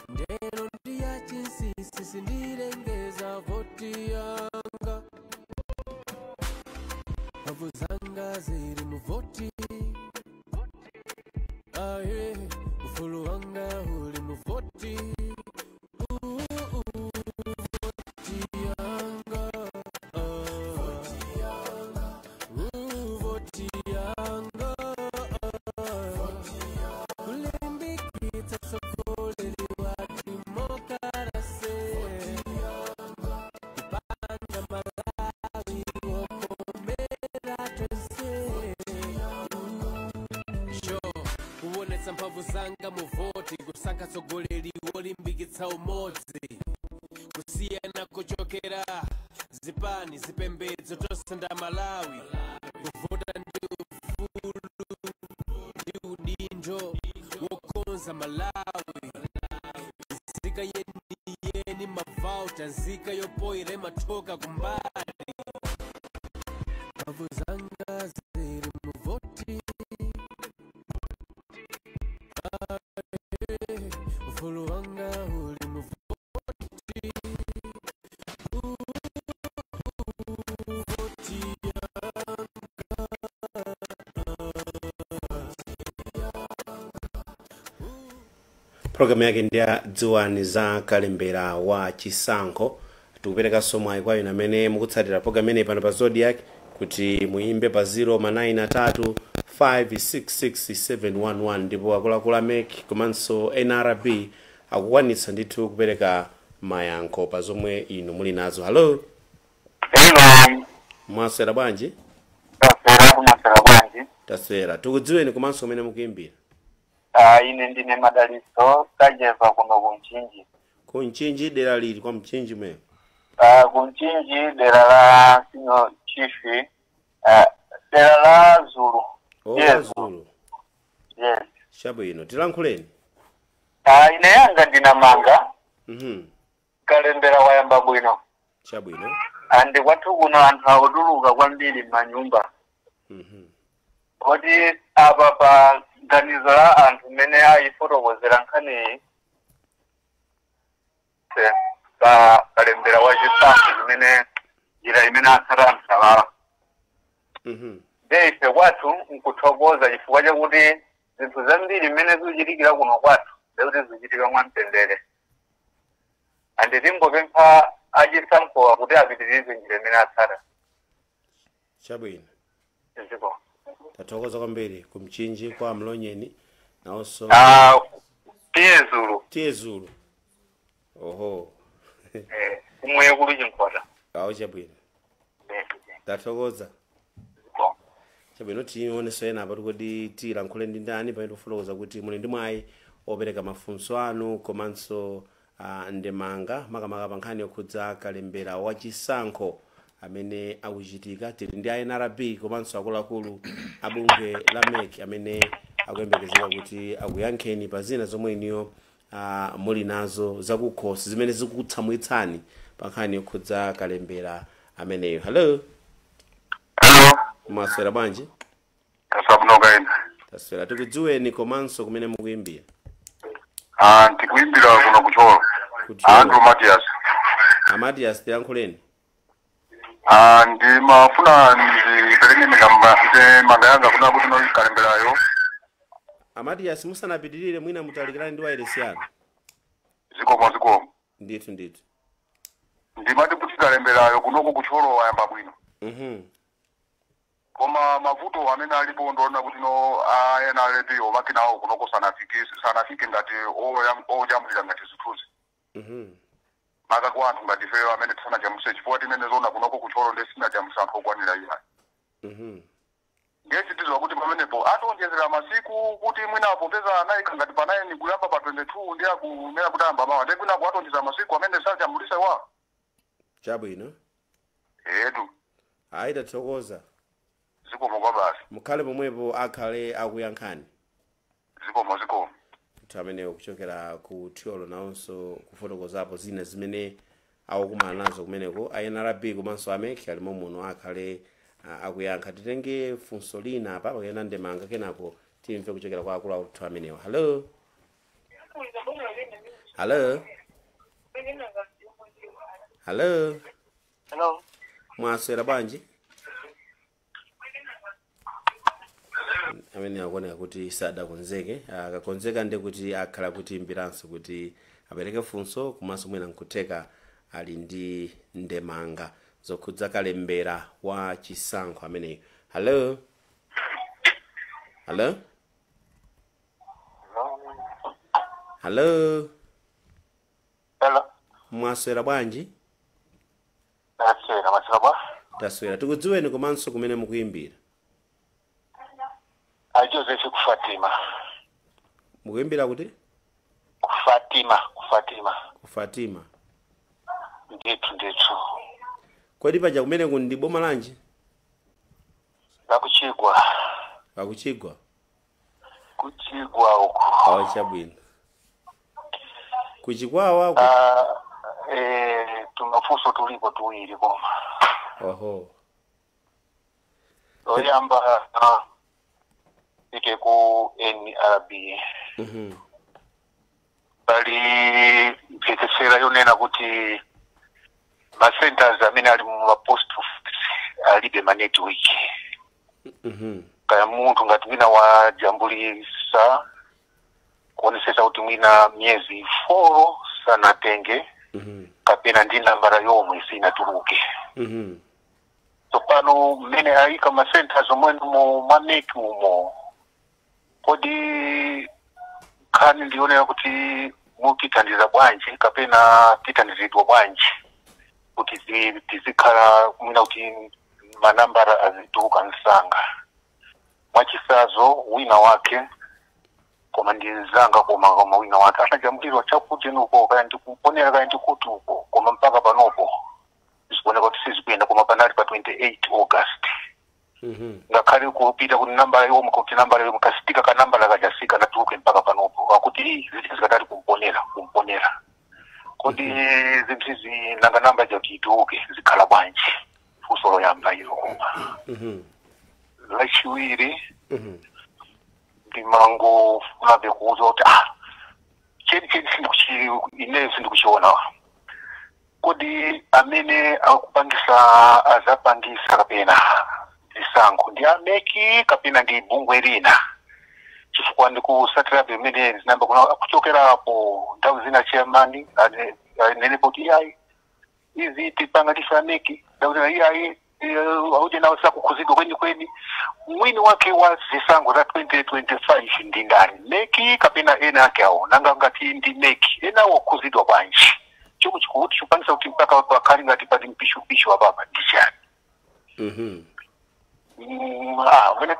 Ndero ndiya chinsinsi. Chinsinsi ndilengeza voti yanga, mphamvu zanga zili muvoti. Aye, ufulu wanga uli muvoti. Voti yanga, voti yanga, kulimbikitsa utsogoleri wa demokarasi, kupanga Malawi wokomera tonse. Sure, kuonetsa mphamvu zanga muvoti, kusankha tsogoleri wolimbikitsa umodzi, kusiyana kuchokera zipani, zipembedzo, tonse nda Malawi. Kuvota ndi ufulu ndi udindo wokonza Malawi. Nzika yeniyeni mavauta, nzika yopoyera imathoka kumbali. Mphamvu zanga zili muvoti. Aye, ufulu wanga uli muvoti. Voti yanga. Programu yake ndi ya Dziwani za kalembera wa chisankho. Tikuperekanso mwayi kwa inu amene mukutsatira programu imeneyi pano pa Zodiac kuti muyimbe pa 0 93 566 711, ndipo akuluakulu a MEC komanso NRB akukwanitsa ndithu kupereka mayankho pa zomwe inu muli nazo. Hello. Hello. Mwaswera bwanji? Taswera, kumaswera bwanji? Taswera. Tikudziweni komanso kumene mukuyimbira. Ah, ine ndine Madaliso Kajeva kuno kuMchinji. Ku Mchinji, dera lili kwa Mchinji mwe? Ah, kuMchinji, dera la senior chief, ah, dera la Zulu. Oh. Yes. Zulu. Yes. Chabwino, tilankhuleni. Ah, ine yanga ndinamanga kalembera wayamba bwino. Chabwino. Andi kwathu kuno anthu akutuluka kwambiri m'manyumba. Kodi apa pa ganizo la anthu mmene ayifotokozera nkhaniyi pa kalembera wa chisankho chimene njira imene atsata anthu alala. Nde ife kwathu nkuthokoza chifukwa chakuti zinthu zambiri mmene zikuchitikira kuno kwathu ndekuti zikuchitika mwamtendere. Andi tingopempha achisankhowa kuti apitirize njira imene atsata. Chabwino. Ziko. Tathokoza kwambiri kuMchinji kwa Mlonyeni nawonso. Ah, tiye Zulu. Tiye Zulu, oho. Eh, kumwe kuli Chinkhota. Awo, chabwino, tathokoza. Ziko. Chabwino, tionenso ena apa. Tikoti tilankhule ndi ndani pamene tikufotokoza kuti muli ndi mwayi opereka mafunso anu komanso ndemanga, makamaka pa nkhani yokhudza kalembera wachisankho amene akuchitika. Tili ndi a NRB komanso akuluakulu a bungwe la MEC amene akuyembekezeka kuti akuyankheni pa zina zomwe iniyo muli nazo zakukhosi zimene zikutsamwitsani pa nkhani yokhudza kalembera ameneyo. Hello. Hello. Mwaswera bwanji? Tasabunoka ina. Taswera. Tikudziweni komanso kumene mukuyimbira. Ah, ndikuimbira kuno kucholo. Kucholo. Andrew Matias. Amatias, tilankhuleni. Ah, ndimafuna ndipereke mikamba manda yanga kuna kuti no kalemberayo. Amatias, musanapitirire, mwina mutalikirani ndi wailesi yanu. Zikomo, zikomo. Ndithu, ndithu. Ndimati kuti kalemberayo kunoko kucholo wayamba bwino. Koma mavuto amene alipo ndiona kuti no ayena alepiwo makinawo kunoko sanafike ngati ojambulira ngati zithunzi. Maka kwa anthu ngati ifeyo amene tisanajambulise, chifukwa timene zona kunoko kucholo ndi sinajambulisa anthu okwanira iyayi. Ndiye chitiziwa kuti pamenepo ationjezera masiku kuti mwina popeza anayika ngati pa 9 kuyamba pa 22, ndi akunena kuti ayamba mawa, ndiye kwinaku ationjeza masiku amene sajambulise wa. Chabwino. Etu. Ayi, tathokoza. Zikomo kwa basi. Mukhale pomwepo, akhale akuyankhani. Zikomo, zikomo. Kuti amenewo kuchokera ku Thyolo nawonso kufotokozapo zina zimene akukumana nazo kumeneko. A NRB komanso a MEC alimo muno, akhale akuyankha. Titenge funso lina apa pakena ndemanga, kenako timve kuchokera kwa akulu athu amenewo. Hello, hello. Hello. Hello. Mwaswera bwanji? Amene akuoneka kuti sadakonzeke, akakonzeka ndi kuti akhala kuti mbiranso kuti apereke funso, komanso mwina nkutheka ali ndi ndemanga zokhudza kalembera wa chisankho ameneyo. Hello, hello, hello. Hello. Mwaswera bwanji? Naswera, maswera bwa. Taswera, tikudziweni komanso kumene mukuyimbira. A Joseph ku Fatima. Mukuyimbira kuti? Ku Fatima, ku Fatima. Ku Fatima. Ndithu, ndithu. Kodi paja kumene kundi boma lanji? Lakuchigwa. Lakuchigwa. Kuchigwa uko. Awa, chabwino. Kuchikwawa uko. Tumafunso tulipo tuwiri koma. Oho. Oyamba ite ku NRB. Pali mphekesera yonena kuti ma centers amene ali mu post office alibe ma network. Kaya munthu ngati mwina wajambulisa kuonesesa kuti mwina miyezi 4 sanatenge, kapena ndi nambala yomwe sinatuluke. Tsopano mmene ayika ma centers omwe mu ma MEC umo, kodi nkhani ndionera kuti mutithandiza bwanji kapena tithandizidwa bwanji kuti tizikhala mwina kuti manambala azituluka msanga? Mwachisazo wina wake, koma ndi mzanga, koma wina wake anajambulirwa chakuti nuko kaya ndikuponera kaya ndikuti uko, koma mpaka panopo zikuoneka kuti sizikuyenda, koma panali pa 28 August. Ngakhale kupita kuti nambala yomwe, kuti nambala yomwe kasitika ka nambala kajasika natuluke mpaka panopo akuti ziti zikatali kumponera kumponera. Kodi zinthu izi nanga namba jakuti ituluke zikhala bwanji? Funso loyamba ilo. Koma lachiwiri, ndimangofunabe kuuza kuti cheni cheni sindikuchi ineyo sindikuchiona. Kodi amene akupangisa azapangisa kapena zisankho ndi a MEC kapena ndi bungwe lina? Chifukwa ndikusatira pamene zinamba kuna kuchokerapo nthawi zina chairman anenepo kuti iyayi, izi tipanga tife a MEC, nthawi zina iyayi, auje nawo sakukhuzidwa kwenikweni. Mwini wake wa zisankho za 2025 ndi ndani, MEC kapena ena ake awo? Nanga ngati ndi MEC, ena awo akhuzidwa bwanji? Chomwe chikuti chikupangisa kuti mpaka pakhali ngati pali mpishupishu apapa ndi chani? Mwina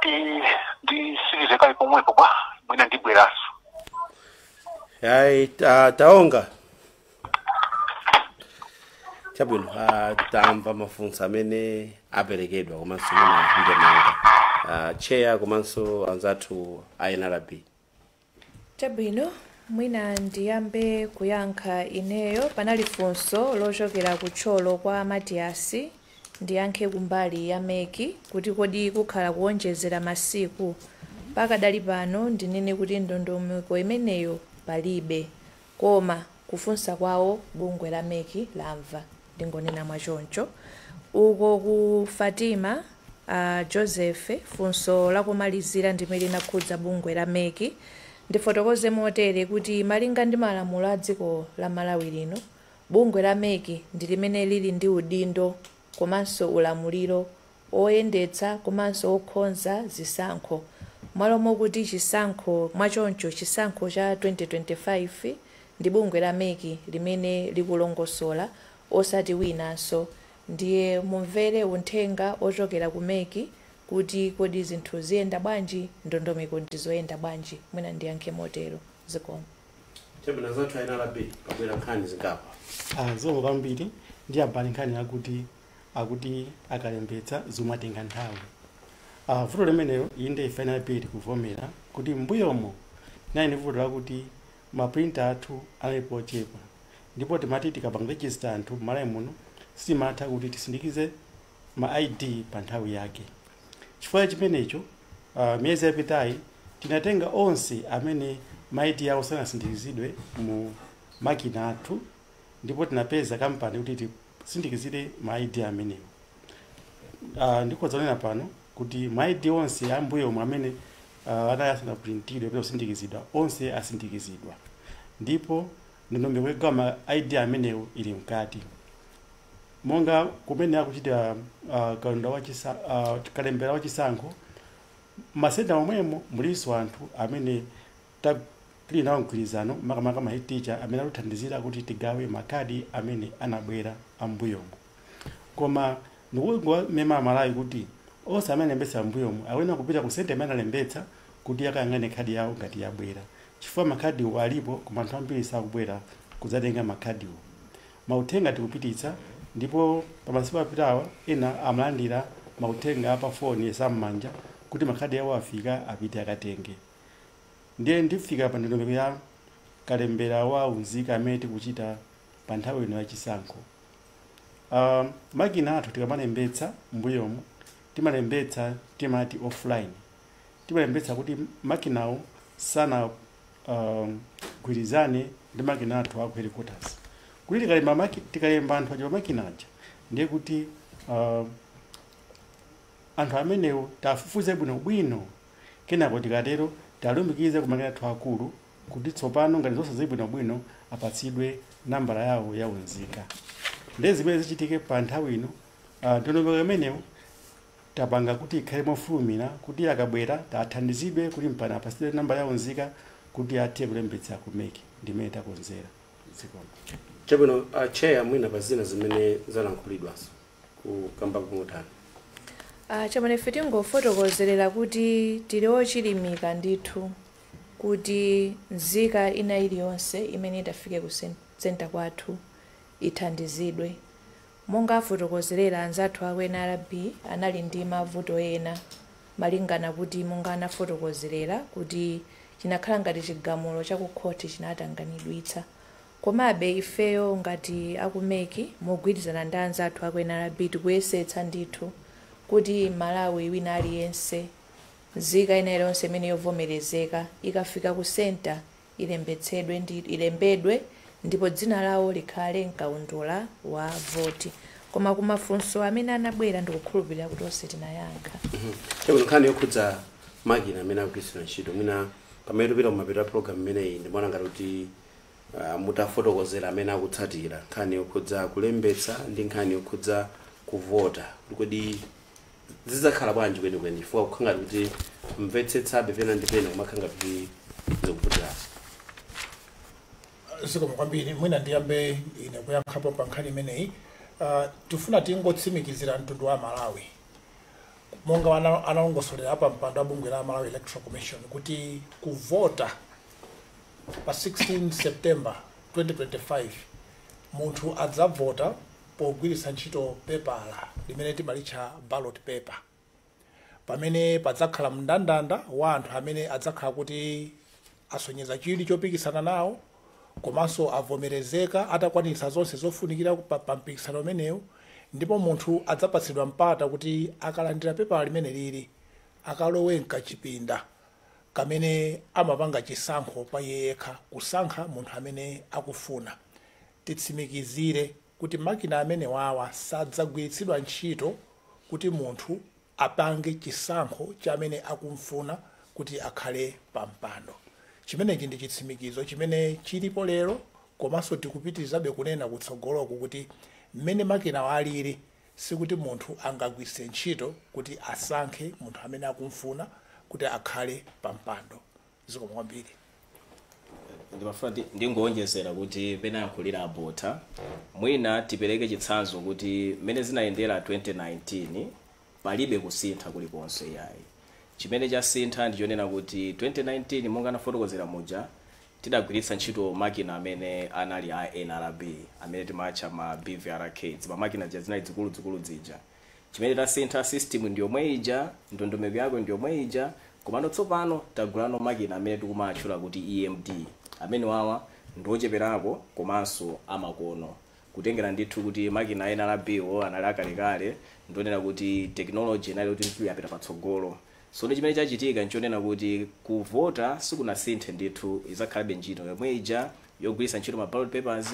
ndisirize kale pomwepo bwa, mwina ndibweraso. Ayi, taonga chabwino. Tamva mafunso amene aperekedwa komanso mwina ndemanga, chair komanso anzathu a NRB. Chabwino, mwina ndiyambe kuyankha ineyo. Panali funso lochokera kutcholo kwa Matiasi. Ndiyankhe kumbali ya MEC kuti kodi kukhala kuwonjezera masiku? Pakadali pano ndinene kuti ndondomeko imeneyo palibe, koma kufunsa kwawo bungwe la MEC lamva, ndingonena mwachoncho. Uko ku Fatima, Joseph, funso lakumalizira ndimene linakhudza bungwe la MEC. Ndifotokoze motere kuti malinga ndi malamulo a dziko la Malawi lino, bungwe la MEC ndi limene lili ndi udindo komanso ulamuliro oyendetsa komanso okonza zisankho, mwalo mokuti chisankho, mwachoncho chisankho cha 2025 ndi bungwe la MEC limene likulongosola, osati winanso. Ndiye mumvere uthenga ochokera ku MEC kuti kodi zinthu ziyenda bwanji, ndondomeko ndizoyenda bwanji. Mwina ndiyankhe motero, zikomo. Chabwino, anzathu a NRB, pabwera nkhani zingapa. Zikomo kwambiri. Ndiyamba nkhani yakuti akuti akalembetsa zimatenga nthawi. Vuto limenelo, inde, ife NRB tikuvomera kuti mbuyomo tinali ndi vuto lakuti ma printer athu analipo ochepa, ndipo timati tikapanga register anthu m'Malawi muno sitimatha kuti tisindikize ma ID pa nthawi yake. Chifukwa chimenecho, miyezi yapitayi tinatenga onse amene ma ID awo sanasindikizidwe mu makina athu, ndipo tinapeza kampani kuti Tisindikizire ma ID amenewo. Ndikhoza kunena pano kuti ma ID onse ambuyomu amene anali asanaprintidwe kapena kusindikizidwa, onse asindikizidwa, ndipo ndondomeko yogawa ma ID amenewo ili mkati, monga kumene akuchita kalonda wachisa, kalembera wachisankho. Masenta omwemo mulinso anthu amene tili nawo mgwirizano, makamaka ma teacher amene akuthandizira kuti tigawe makhadi amene anabwera ambuyomo. Koma ndikungomema Amalawi kuti onse amene alembetsa ambuyomo akuyenera kupita ku senta imene alembetsa kuti akayang'ane khadi yawo ngati yabwera, chifukwa makhadiwo alipo, koma anthu ambiri sakubwera kudzatenga makhadiwo. Mauthenga tikupititsa, ndipo pamasiku apitawa ena amalandira mauthenga pa foni zam'manja kuti makhadi awo afika, apite akatenge. Ndiye ndifika pa ndondomeko ya kalembera wa unzika amene tikuchita pa nthawi ino yachisankho. Makina athu, tikamalembetsa mbuyomu timalembetsa, timati offline, timalembetsa kuti makinawo sana gwirizane ndi makina athu aku headquarters, kuti tikalemba anthu aja pa makina aja, ndiye kuti anthu amenewo tafufuze bwinobwino. Kenako tikatero talumikize ku makina athu akulu kuti tsopano ngati zonse zili bwinobwino apatsidwe nambala yawo ya unzika. Ndiye zimene zichitike pa nthawi ino, ndondomeko imeneyo tapanga kuti ikhale mofulumira, kuti akabwera tathandizidwe kuti mpana apatsidwe nambala ya unzika kuti athe kulembetsa ku MEC. Ndimene takonzera dzikomo. Chabwino, chair, mwina pa zina zimene zalankhulidwaso kukamba kumutani? Chabwino, ife tingofotokozerera kuti tili ochilimika ndithu kuti nzika ina iliyonse imene itafike ku center kwathu ithandizidwe. Monga afotokozerera anzathu aku NRB, anali ndi mavuto ena, malingana kuti monga anafotokozerera kuti chinakhala ngati chigamulo chakukhoti chinatanganidwitsa. Komabe ifeyo ngati aku MEC, mogwirizana ndi anzathu aku NRB, tikuyesetsa ndithu kuti Malawi wina aliyense, nzika ina iliyonse imene yovomerezeka, ikafika ku center ilembetsedwe ndi ilembedwe, ndipo dzina lawo likhale mkaundula wa voti. Koma kumafunso amene anabwera, ndikukhulupirira kuti onse tinayankha. Chabwino, nkhani yokhudza makina amene akugwiritsidwa ntchito, mwina pamene tupita kumapeto a program imeneyi, ndimaona ngati kuti mutafotokozera amene akutsatira nkhani yokhudza kulembetsa ndi nkhani yokhudza kuvota, kuti kodi zidzakhala bwanji kwenikweni, chifukwa kukhala ngati kuti mvetsetsabe pena ndi pena kumakhala ngati kuti zikuvutiraso. Zikomo kwambiri. Mwina ndiyambe ine kuyankhapo pa nkhani imeneyi. Tifuna tingotsimikizira mtundu wa Malawi, monga analongosolera pa mpando wa bungwe la Malawi Electoral Commission, kuti kuvota pa 16 September 2025 munthu adzavota pogwiritsa ntchito pepala limene timalitcha ballot paper, pamene padzakhala mndandanda wa anthu amene adzakhala kuti asonyeza chidwi chopikisana nawo komanso avomerezeka atakwanitsa zonse zofunikira pa mpikisano umenewu. Ndipo munthu adzapatsidwa mpata kuti akalandira pepala limene lili, akalowe mkachipinda kamene amapanga chisankho pa iye yekha, kusankha munthu amene akufuna. Titsimikizire kuti makina amene wawa sadzagwiritsidwa ntchito kuti munthu apange chisankho cha amene akumfuna kuti akhale pa mpando. Chimenechi ndi chitsimikizo chimene chilipo lero, komanso tikupitirizabe kunena kutsogoloku kuti mmene makina alili, sikuti munthu angagwiritse ntchito kuti asankhe munthu amene akumfuna kuti akhale pa mpando. Zikomo kwambiri. Ndimafuna ndingowonjezera kuti pene ayankhulira abota, mwina tipereke chitsanzo kuti mmene zinayendera 2019 palibe kusintha kulikonse yayi. Chimene chasintha ndichonena kuti 2019, monga anafotokozera muja, tidagwiritsa ntchito makina amene anali a NRB, amene timatcha ma BVRK, zimamakina zija zinali zikuluzikulu zija. Chimene tasintha, system ndi yomwe ija, ndondomeko yake ndi yomwe ija, komano tsopano tagulano makina amene tikumatchula kuti EMD. Amene wawa ndiocheperako komanso amakono, kutengera ndithu kuti makina a NRB wo anali akalekale, ndionena kuti technology inali kuti ndithu yapita patsogolo. So ndi chimene chachitika nchonena kuti kuvota sikunasinthe ndithu, izakhalabe ntchito yomwe ija yogwiritsa ntchito ma ballot papers,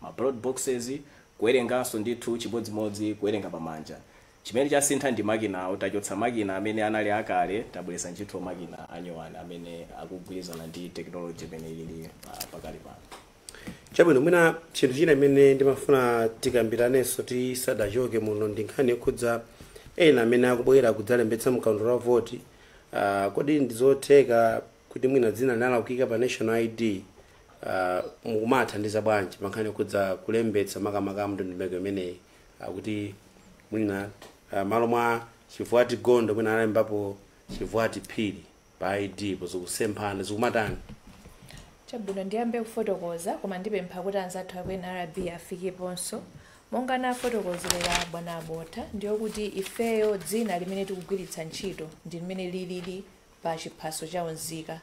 ma ballot boxes. Kuwerenganso ndithu chimodzimodzi kuwerenga pamanja. Chimene chasintha ndi makinawo. Tachotsa makina amene anali akale, tabweretsa ntchito makina anyowani amene akugwirizana ndi technology imene ili pakali pano. Chabwino, mwina chinthu china imene ndimafuna tikambiranenso tisadachoke muno ndi nkhani yokhudza ena amene akubwera kudzalembetsa mkaundula wa voti. Kodi ndizotheka kuti mwina dzina linalakwika pa national ID, mukumathandiza bwanji pa nkhani yokhudza kulembetsa, makamaka mndondomeko imeneyi, kuti mwina malo mwa Chivuati Gondo mwina analembapo Chivuati Phiri pa ID, pozikusemphana zikumatani? Chabwino, ndiyambe kufotokoza, koma ndipempha kuti anzathu aku NRB afikeponso. Monga nafotokozerera bwana Abotha, ndiyokuti ifeyo dzina limene tikugwiritsa ntchito ndi limene lilili pa chiphaso cha unzika.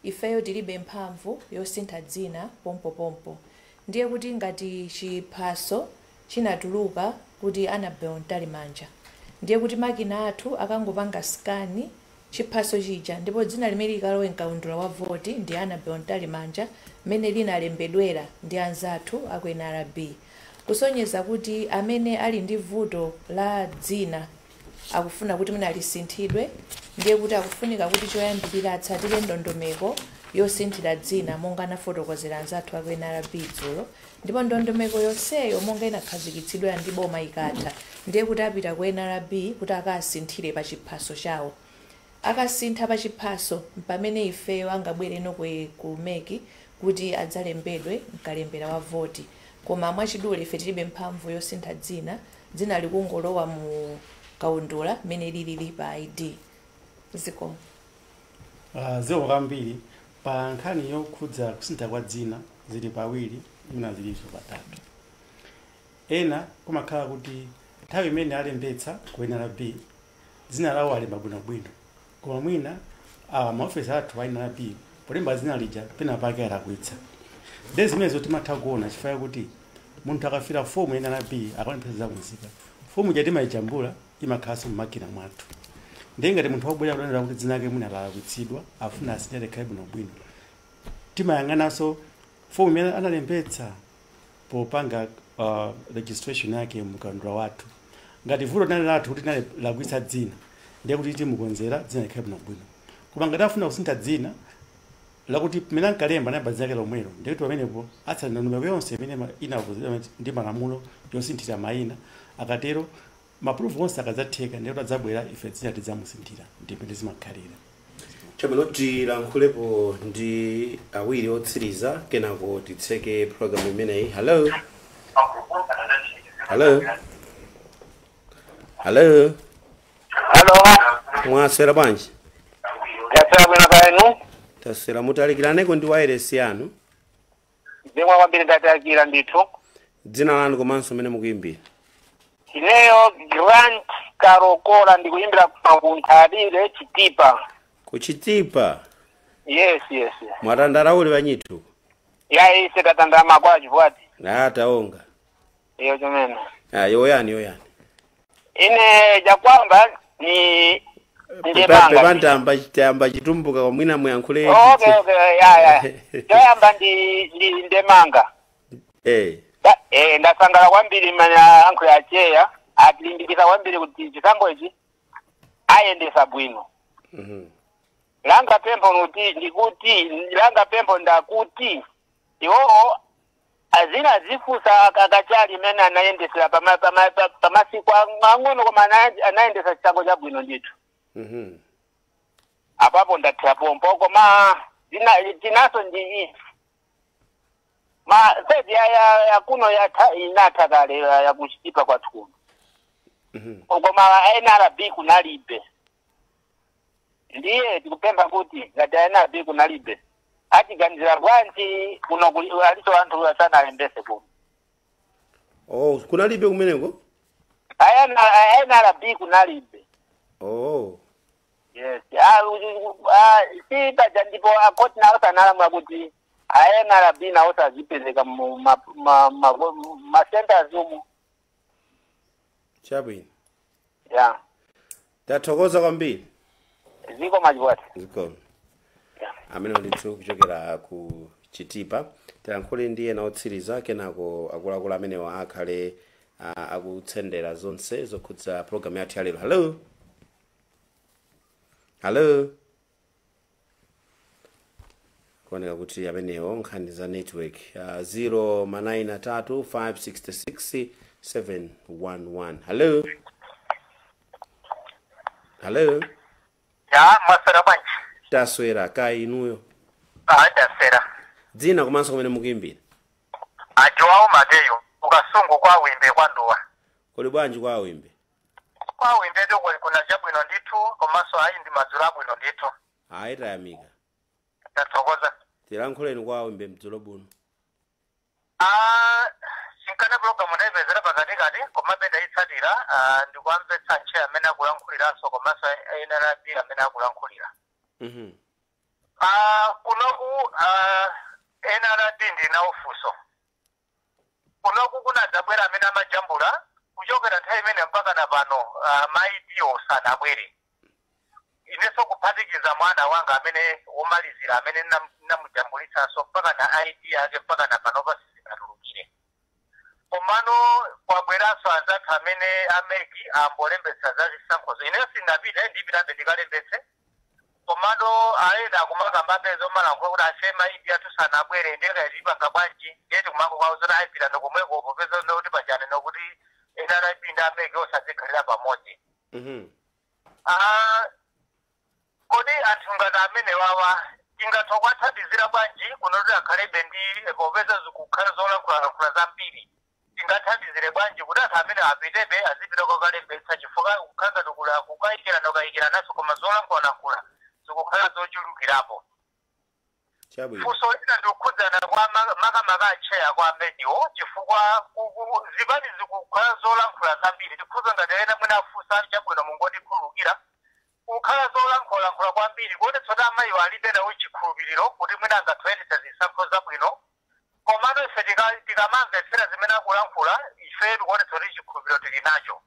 Ifeyo tilibe mphamvu yosintha dzina pompopompo. Ndiye kuti ngati chiphaso chinatuluka kuti Annabel Mtalimanja, ndiye kuti makina athu akangopanga scan chiphaso chija, ndipo dzina limene likalowe mkaundula wa voti ndi Annabel Mtalimanja mmene linalembedwera ndi anzathu aku NRB. Kusonyeza kuti amene ali ndi vuto la dzina, akufuna kuti mwina lisinthidwe, ndiye kuti akufunika kuti choyambirira atsatire ndondomeko yosinthira dzina monga anafotokozera anzathu aku NRB dzulo. Ndipo ndondomeko yonseyo monga inakhazikitsidwa ndi boma ikatha, ndiye kuti apita ku NRB kuti akasinthire pa chiphaso chawo. Akasintha pa chiphaso, pamene ifeyo angabwereno ku MEC kuti adzalembedwe mkalembera wa voti. Koma mwachidule, ife tilibe mphamvu yosintha dzina. Dzina likungolowa mu kaundula mmene lilili pa ID. Zikomo. Zikomo kwambiri. Pa nkhani yokhudza kusintha kwa dzina, zili pawiri, mwina zilinso patatu. Ena kumakhala kuti nthawi imene alembetsa ku NRB dzina lawo alemba bwinobwino, koma mwina maofesi athu a NRB polemba dzina lija pena pake alakwitsa. Ndi zimenezo timatha kuona, chifukwa kuti munthu akafira fomu ya NRB, akaonetsa zakunzika, fomu ija timayijambula, imakhalanso mmakina mwathu. Ndiye ngati munthu wabwera kudandaula kuti dzina lake mwina lalakwitsidwa, afuna asinthe likhale bwinobwino, timayang'ananso fomu imene analembetsa popanga registration yake mkaundula wathu. Ngati vuto linali lathu kuti linalakwitsa dzina, ndiye kuti timukonzera dzina likhale bwinobwino. Koma ngati afuna kusintha dzina lakuti pamene ankalemba analemba dzina lake lomwelo, ndiye kuti pamenepo atsata ndondomeko yonse imene inakonzedwa ndi malamulo yosinthira mayina. Akatero, ma proof onse akadzatheka, ndiye kuti adzabwera, ife dzina tidzamusinthira. Ndimene zimakhalira. Chabwino, tilankhulepo ndi awiri otsiriza, kenako titseke program imeneyi. Hello, hello, hello. Hello. Mwaswera bwanji? Yaswera bwino kaenu? Taswera. Mutalikiraneko ndi wireless yanu. Zikomo kwambiri, ndatalikira ndithu. Dzina lanu komanso mmene mukuyimbira? Ineyo Grant Karokola, ndikuyimbira kunthalire, Chitipa. Kuchitipa? Yes. Mwatandala uli wanyithu? Ya, ise tatandama kwa Chivwati. Ah, taonga. Iyo chomene. Ah, yoyani, yoyani. Ine jakwamba ni ndemanga. Pepantamba tayamba chitumbuka, kwa mwina muyankhule. Okay, ya. Choyamba ndi ndemanga. Ndasangala kwambiri manya ankho ya cheya atilimbikisa kwambiri kuti chisankho ichi ayendesa bwino. Langa pempho nuti ndikuti, langa pempho ndakuti iwowo azina azifusa akachali imene anayendesera pamasiku ang'ono, koma anayendesa chisankho chabwino ndithu. Apapo ndathira pompo. Koma tinaso ndi izi ma sedi ya kuno yatha, inatha kale ya kuchitipa kwathu kuno. Koma NRB kunalibe. Ndiye tikupempha kuti ngati NRB kunalibe, atiganizira bwanji kuno aliso anthu asanalembese kuno? Oh, kunalibe kumeneko? Aya NRB kunalibe. Oh. Yes. Ah, si paja ndipo akoti nawo sanalamula kuti a NRB nawo sazipezeka mu ma centers umu. Chabwino. Ya. Tathokoza kwambiri. Zikomo, Chivwati. Zikomo. Amene ndithu kuchokera ku Chitipa. Tilankhule ndi ena otsiriza, kenako akuluakulu amenewa akhale akutsendera zonse zokhudza programu yathu ya lero. Hello, hello. Kuoneka kuti amenewo nkhani za network. 0 9 566 711. Hello, hello. Ya, mwaswera bwanji? Taswera, kaya inuyo? Ah, taswera. Dzina komanso kumene mukuimbira? A Joao Mateyo, ukasungu kwa Wimbe kwa Ndowa. Kuli bwanji kwa Wimbe? Kwa Wimbe ndiko kuna chabwino ndithu, komanso ayi ndi madzulo abwino ndithu. Ayi, tayamika. Tathokoza. Tilankhuleni kwa Wimbe mdzulo buno. Ah, sinkana program ndayipezera pakatikati, komabe ndayitsatira. Ah, ndikuamvetsa ntche amene akulankhuliraso komanso NRB amene akulankhulira. Ah, kunoku NRB ndinawo funso. Kunoku kunadzabwera amene amajambula kuchokera nthawi imene mpaka na pano ma ID sanabwere. Inenso kuphatikiza mwana wanga amene womalizira amene namujambulitsanso, mpaka na ID yake mpaka na panopa sizinatulukire. Komano kwabweranso anzathu amene a MEC ambolembetsa za zisankhozo. Inenso sindinapite, ndipitabe ndikalembetse, komano ayenda kumakambabe zomalankhula kuti afe ma ID athu sanabwere, ndekatipanga bwanji? Ndiyeti kumango kwawo zoti ayipita ndikomweko, popeza nokuti pachane nokuti NRB ndi a MEC osadzikhalira pamodzi. Ah, kodi anthu ngati amene wawa tingatha kuwathandizira bwanji kunoti akhalebe ndi, popeza zikukhala zolankhulalankhula zambiri, tingathandizire bwanji kuti anthu amene apitebe, azipita kokalembetsa, chifukwa kukhala ngati kula kukayikirana kukayikiranaso, koma zolankhulalankhula zikukhala zochulukirapo? Chabwino. Funso lina ndikukhudzana kwa makamaka acheya kwa ameniwo, chifukwa zipani zikukhala zolankhula zambiri. Tikhuza ngati ena mwina afunsa, chabwino, mungondikhululukira, kukhala zolankhulalankhula kwambiri kuonetsa kuti amayiwo alibe nawo chikhulupiriro kuti mwina angathoyendetsa zisankho zabwino. Komano ife tikamamvetsera zimene akulankhula, ife tikuonetsa kuti chikhulupiriro tili nacho.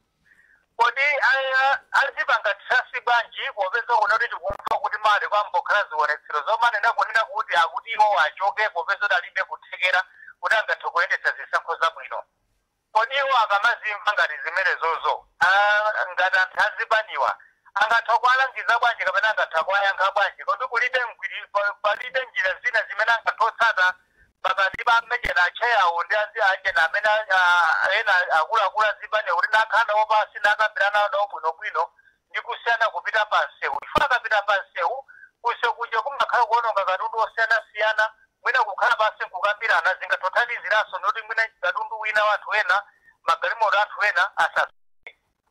Kodi azipanga trust bwanji, popeza kunoti tikumva kuti mali kwambokhala zionetsero zomanena kunena kuti akuti iwo achoke, popeza kuti alibe kuthekera kuti angathe kuyendetsa zisankho zabwino? Kodi iwo akamazimva ngati zimenezozo, ngati anthu azipaniwa angatha kuwalangiza bwanji kapena angatha kuwayankha bwanji? Kodi kulibe palibe njira zina zimene angathotsata pakati pa amechena acheyawo ndi achena amene ena akuluakulu azipani, kuti nakhala nawo pasi, nakambirana nawo bwinobwino, ndi kusiyana kupita pansewu? Ife akapita pansewu, kusewu kuja kumakhala kuononga katundu osiyanasiyana. Mwina kukhala pasi nkukambirana zingatothandiziraso noti mwina katundu wina wathu ena, magalimoto athu ena asa,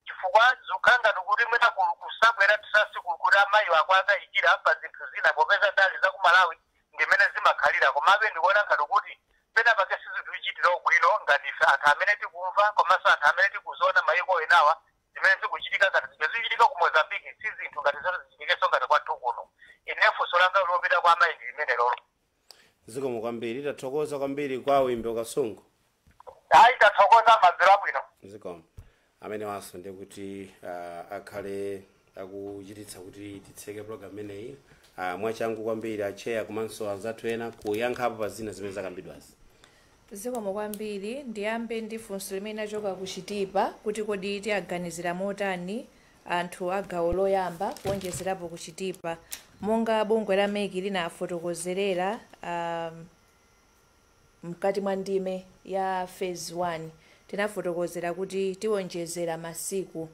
chifukwa zikukhala ngati kuti mwina kusabwera trust kuti amayiwo akwakayikira pa zinthu zina, popeza ndale za ku Malawi ndimene zimakhalira. Komabe ndikuona ngati kuti pena pake sizikuchitira bwino ngati ife anthu amene tikumva komanso anthu amene tikuziona mayiko enawa zimene zikuchitika, ngati zija zikuchitika ku Mozambique, si zinthu ngati zoto zichitikenso ngati kwathu kuno. Ine funso langa lopita kwa amayi ndi limene lolo. Zikomo kwambiri, tathokoza kwambiri kwa Wimbe ukasungu. Ayi, tathokoza, madzulo abwino. Zikomo. Amene waso ndiye kuti akhale akuchititsa kuti titseke program imeneyi mwachangu kwambiri, acheya komanso anzathu ena kuyankhapo pa zina zimene zakambidwazi. Zikomo kwambiri. Ndiyambe ndi funso limene achoka kuchitipa kuti kodi tiyaganizira motani anthu a gawo loyamba kuonjezerapo kuchitipa? Monga bungwe la MEC linafotokozerera mkati mwa ndime ya phase 1, tinafotokozera kuti tiwonjezera masiku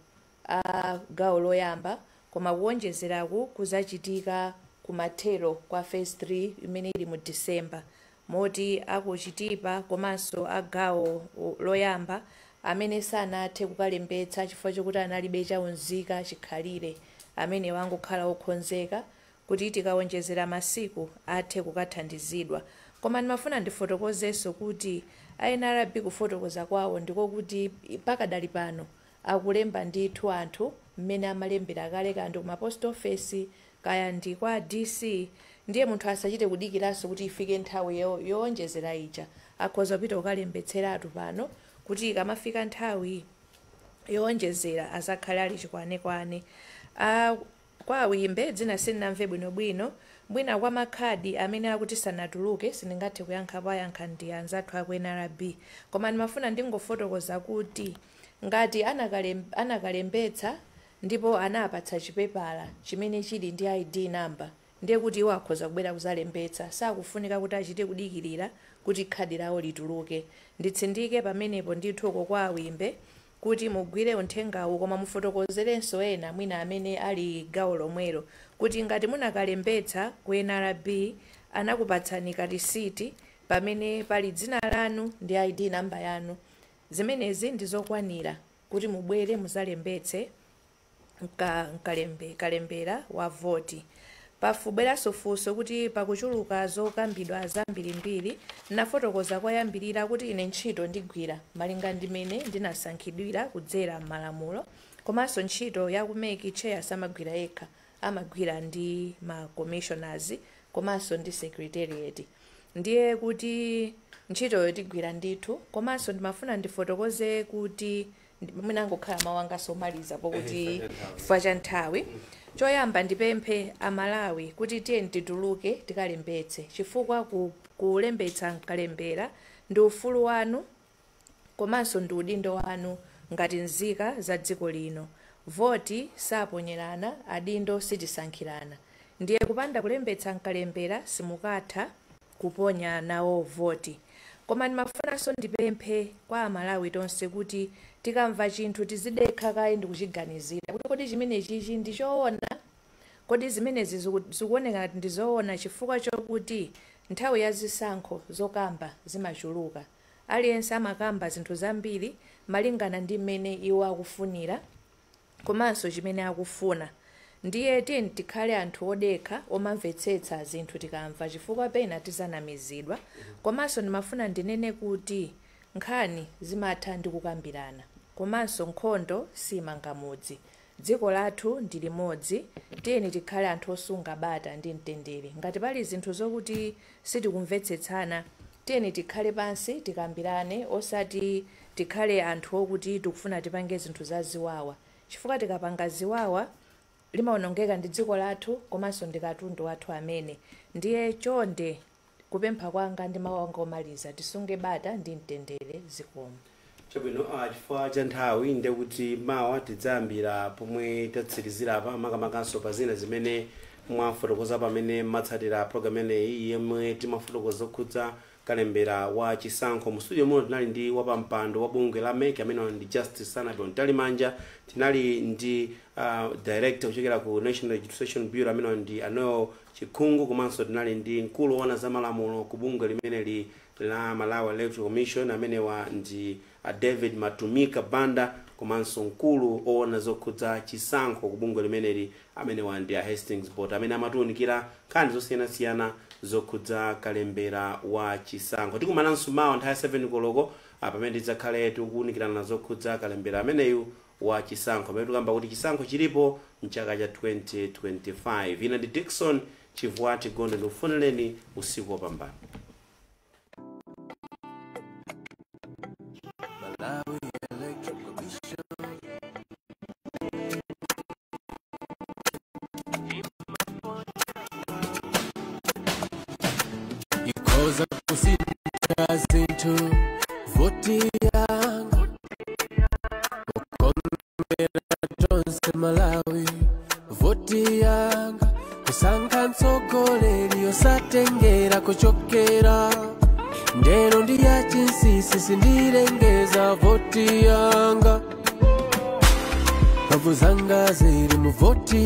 a gawo loyamba, koma kuwonjezeraku kuzachitika kumathero kwa phase 3 imene ili mu December, moti akuchitipa komanso a gawo loyamba amene sanathe kukalembetsa chifukwa chokuti analibe chaunzika chikhalire, amene wangokhala okonzeka kuti tikawonjezera masiku athe kukathandizidwa. Koma ndimafuna ndifotokozenso kuti NRB kufotokoza kwawo ndikokuti pakadali pano akulemba ndithu anthu mmene amalembera kale, kandi kuma post office, kaya ndi kwa DC. Ndiye munthu asachite kudikiranso kuti ifike nthawi yowonjezera ija, akhoza kupita kukalembetseratu pano kuti ikamafika nthawi yowonjezera azakhale ali chikwanekwane. Kwa Wimbe, dzina sindinamve bwinobwino. Mwina kwa makhadi amene akuti sanatuluke sindingathe kuyankhapo, ayankha ndi anzathu aku NRB, koma ndimafuna ndingofotokoza kuti ngati anakalembetsa ndipo anapatsa chipepala chimene chili ndi ID number, ndiye kuti iwo akhoza kubwera kuzalembetsa, sakufunika kuti achite kudikirira kuti khadi lawo lituluke. Nditsindike pamenepo ndithu uko kwa awimbe kuti mugwire uthengawu, koma mufotokozerenso ena mwina amene ali gawo lomwelo kuti ngati munakalembetsa ku NRB anakupatsani karisiti pamene pali dzina lanu ndi ID namba yanu, zimenezi ndi zokwanira kuti mubwere muzalembetse kalembera wa voti. Pafubweranso funso kuti pakuchuluka zokambidwa zambirimbiri, nafotokoza koyambirira kuti ine ntchito ndigwira malinga ndimene ndinasankhidwira kudzera m'malamulo, komanso ntchito ya ku MEC chair samagwira yekha, amagwira ndi ma commissioners komanso ndi secretariat. Ndiye kuti ntchitoyo tigwira ndithu. Komanso ndimafuna ndifotokoze kuti mwina angokhala mawu anga somaliza pokuti chifukwa cha nthawi. Choyamba ndipemphe Amalawi kuti tiye tituluke tikalembetse, chifukwa kulembetsa nkalembera ndi ufulu wanu komanso ndi udindo wanu ngati nzika za dziko lino. Voti saponyerana, adindo sitisankhirana, ndiye kupanda kulembetsa nkalembera simukatha kuponya nawo voti. Koma ndimafunanso ndipemphe kwa Amalawi tonse kuti tikamva chinthu tizidekha kaye ndikuchiganizira kuti kodi chimenechichi ndi choona, kodi zimenezi zikuoneka ngati ndi zoona, chifukwa chokuti nthawi ya zisankho zokamba zimachuluka, aliyense amakamba zinthu zambiri malingana ndi mmene iwo akufunira komanso chimene akufuna. Ndiye tiye tikhale anthu odekha omamvetsetsa zinthu tikamva, chifukwa pena tizanamizidwa. Komanso ndimafuna ndinene kuti nkhani zimatha ndi kukambirana, komanso nkhondo simanga mudzi. Dziko lathu ndi limodzi, tiyeni tikhale anthu osunga bata ndi mtendere. Ngati pali zinthu zokuti sitikumvetsetsana, tiyeni tikhale pansi tikambirane, osati tikhale anthu okuti tikufuna tipange zinthu zaziwawa, chifukwa tikapanga ziwawa limawonongeka ndi dziko lathu komanso ndi katundu wathu amene. Ndiye chonde kupempha kwanga ndi mawu anga omaliza, tisunge bata ndi mtendere. Zikomo. Chabwino, chifukwa cha nthawi ndiye kuti mawa tidzayambira pomwe tatsirizira apa, makamakanso pa zina zimene mwafotokoza pamene matsatira program imeneyi yemwe timafotokoza zokhudza kalembera wa chisankho. Mu studio muno tinali ndi wapampando wa bungwe la MEC amene ndi Justice Annabel Mtalimanja, tinali ndi director kuchokera ku National Registration Bureau amene ndi Anoel Chikhungu, komanso tinali ndi mkulu woona za malamulo ku bungwe limeneli la Malawi Electoral Commission amenewa ndi David Matumika Banda, komanso mkulu oona zokhudza chisankho ku bungwe limeneli amenewa ndi a Hastings Bot, amene amatiwunikira nkhani zosiyanasiyana zokhudza kalembera wa chisankho. Tikumananso mawa nthawi ya 7 koloko pamene tidzakhale tikuwunikirana zokhudza kalembera ameneyu wa chisankho, pamene tikamba kuti chisankho chilipo mchaka cha 2025. Ine ndi Dickson Chivwati Gondwe, ndikufunireni usiku wopambana. Malawi Electoral Commission. Ikhoza kusintha zinthu voti yanga, kukomera tonse Malawi voti yanga, kusankha mtsogoleri osatengera kuchokera ndeno ndi ya chinsinsi sindilengeza voti yanga, mphamvu zanga zili mu voti,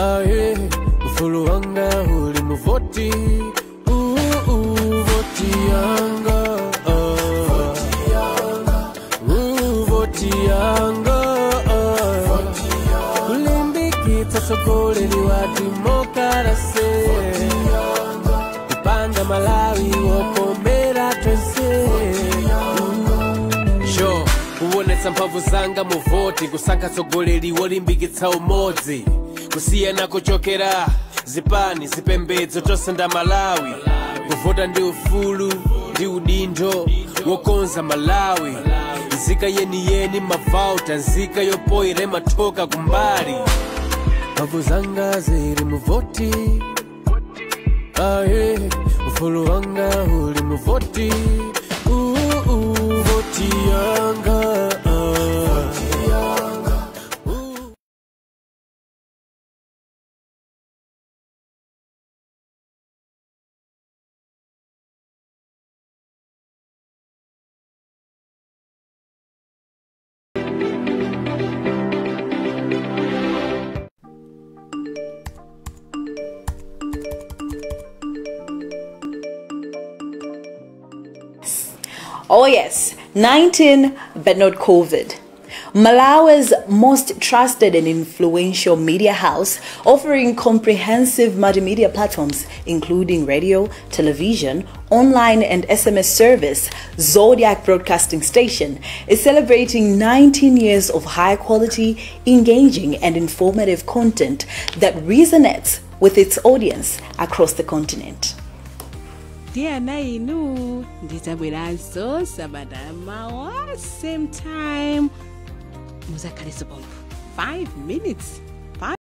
aye ufulu wanga uli mu voti, voti yanga, voti yanga, kulimbikitsa tsogoleri wa demokarasi, kupanga Malawi wokomera tonse. Yo, kuonetsa mphamvu zanga mu voti, kusankha tsogoleri wolimbikitsa umodzi, kusiyana kuchokera zipani zipembedzo tonse nda Malawi, kuvota ndi ufulu ndi udindo wokonza Malawi, nzika yeniyeni mavauta, nzika yopoyera imathoka kumbali. Mphamvu zanga zili muvoti, aye, ufulu wanga uli muvoti. Voti yanga, voti yanga. Oh, yes, 19 but not COVID. Malawi's most trusted and influential media house, offering comprehensive multimedia platforms including radio, television, online, and SMS service, Zodiak Broadcasting Station is celebrating 19 years of high quality, engaging, and informative content that resonates with its audience across the continent. Ndiye ana inu, ndizabweranso sabata mawa, same time, muzakhalenso pompo 5 minutes.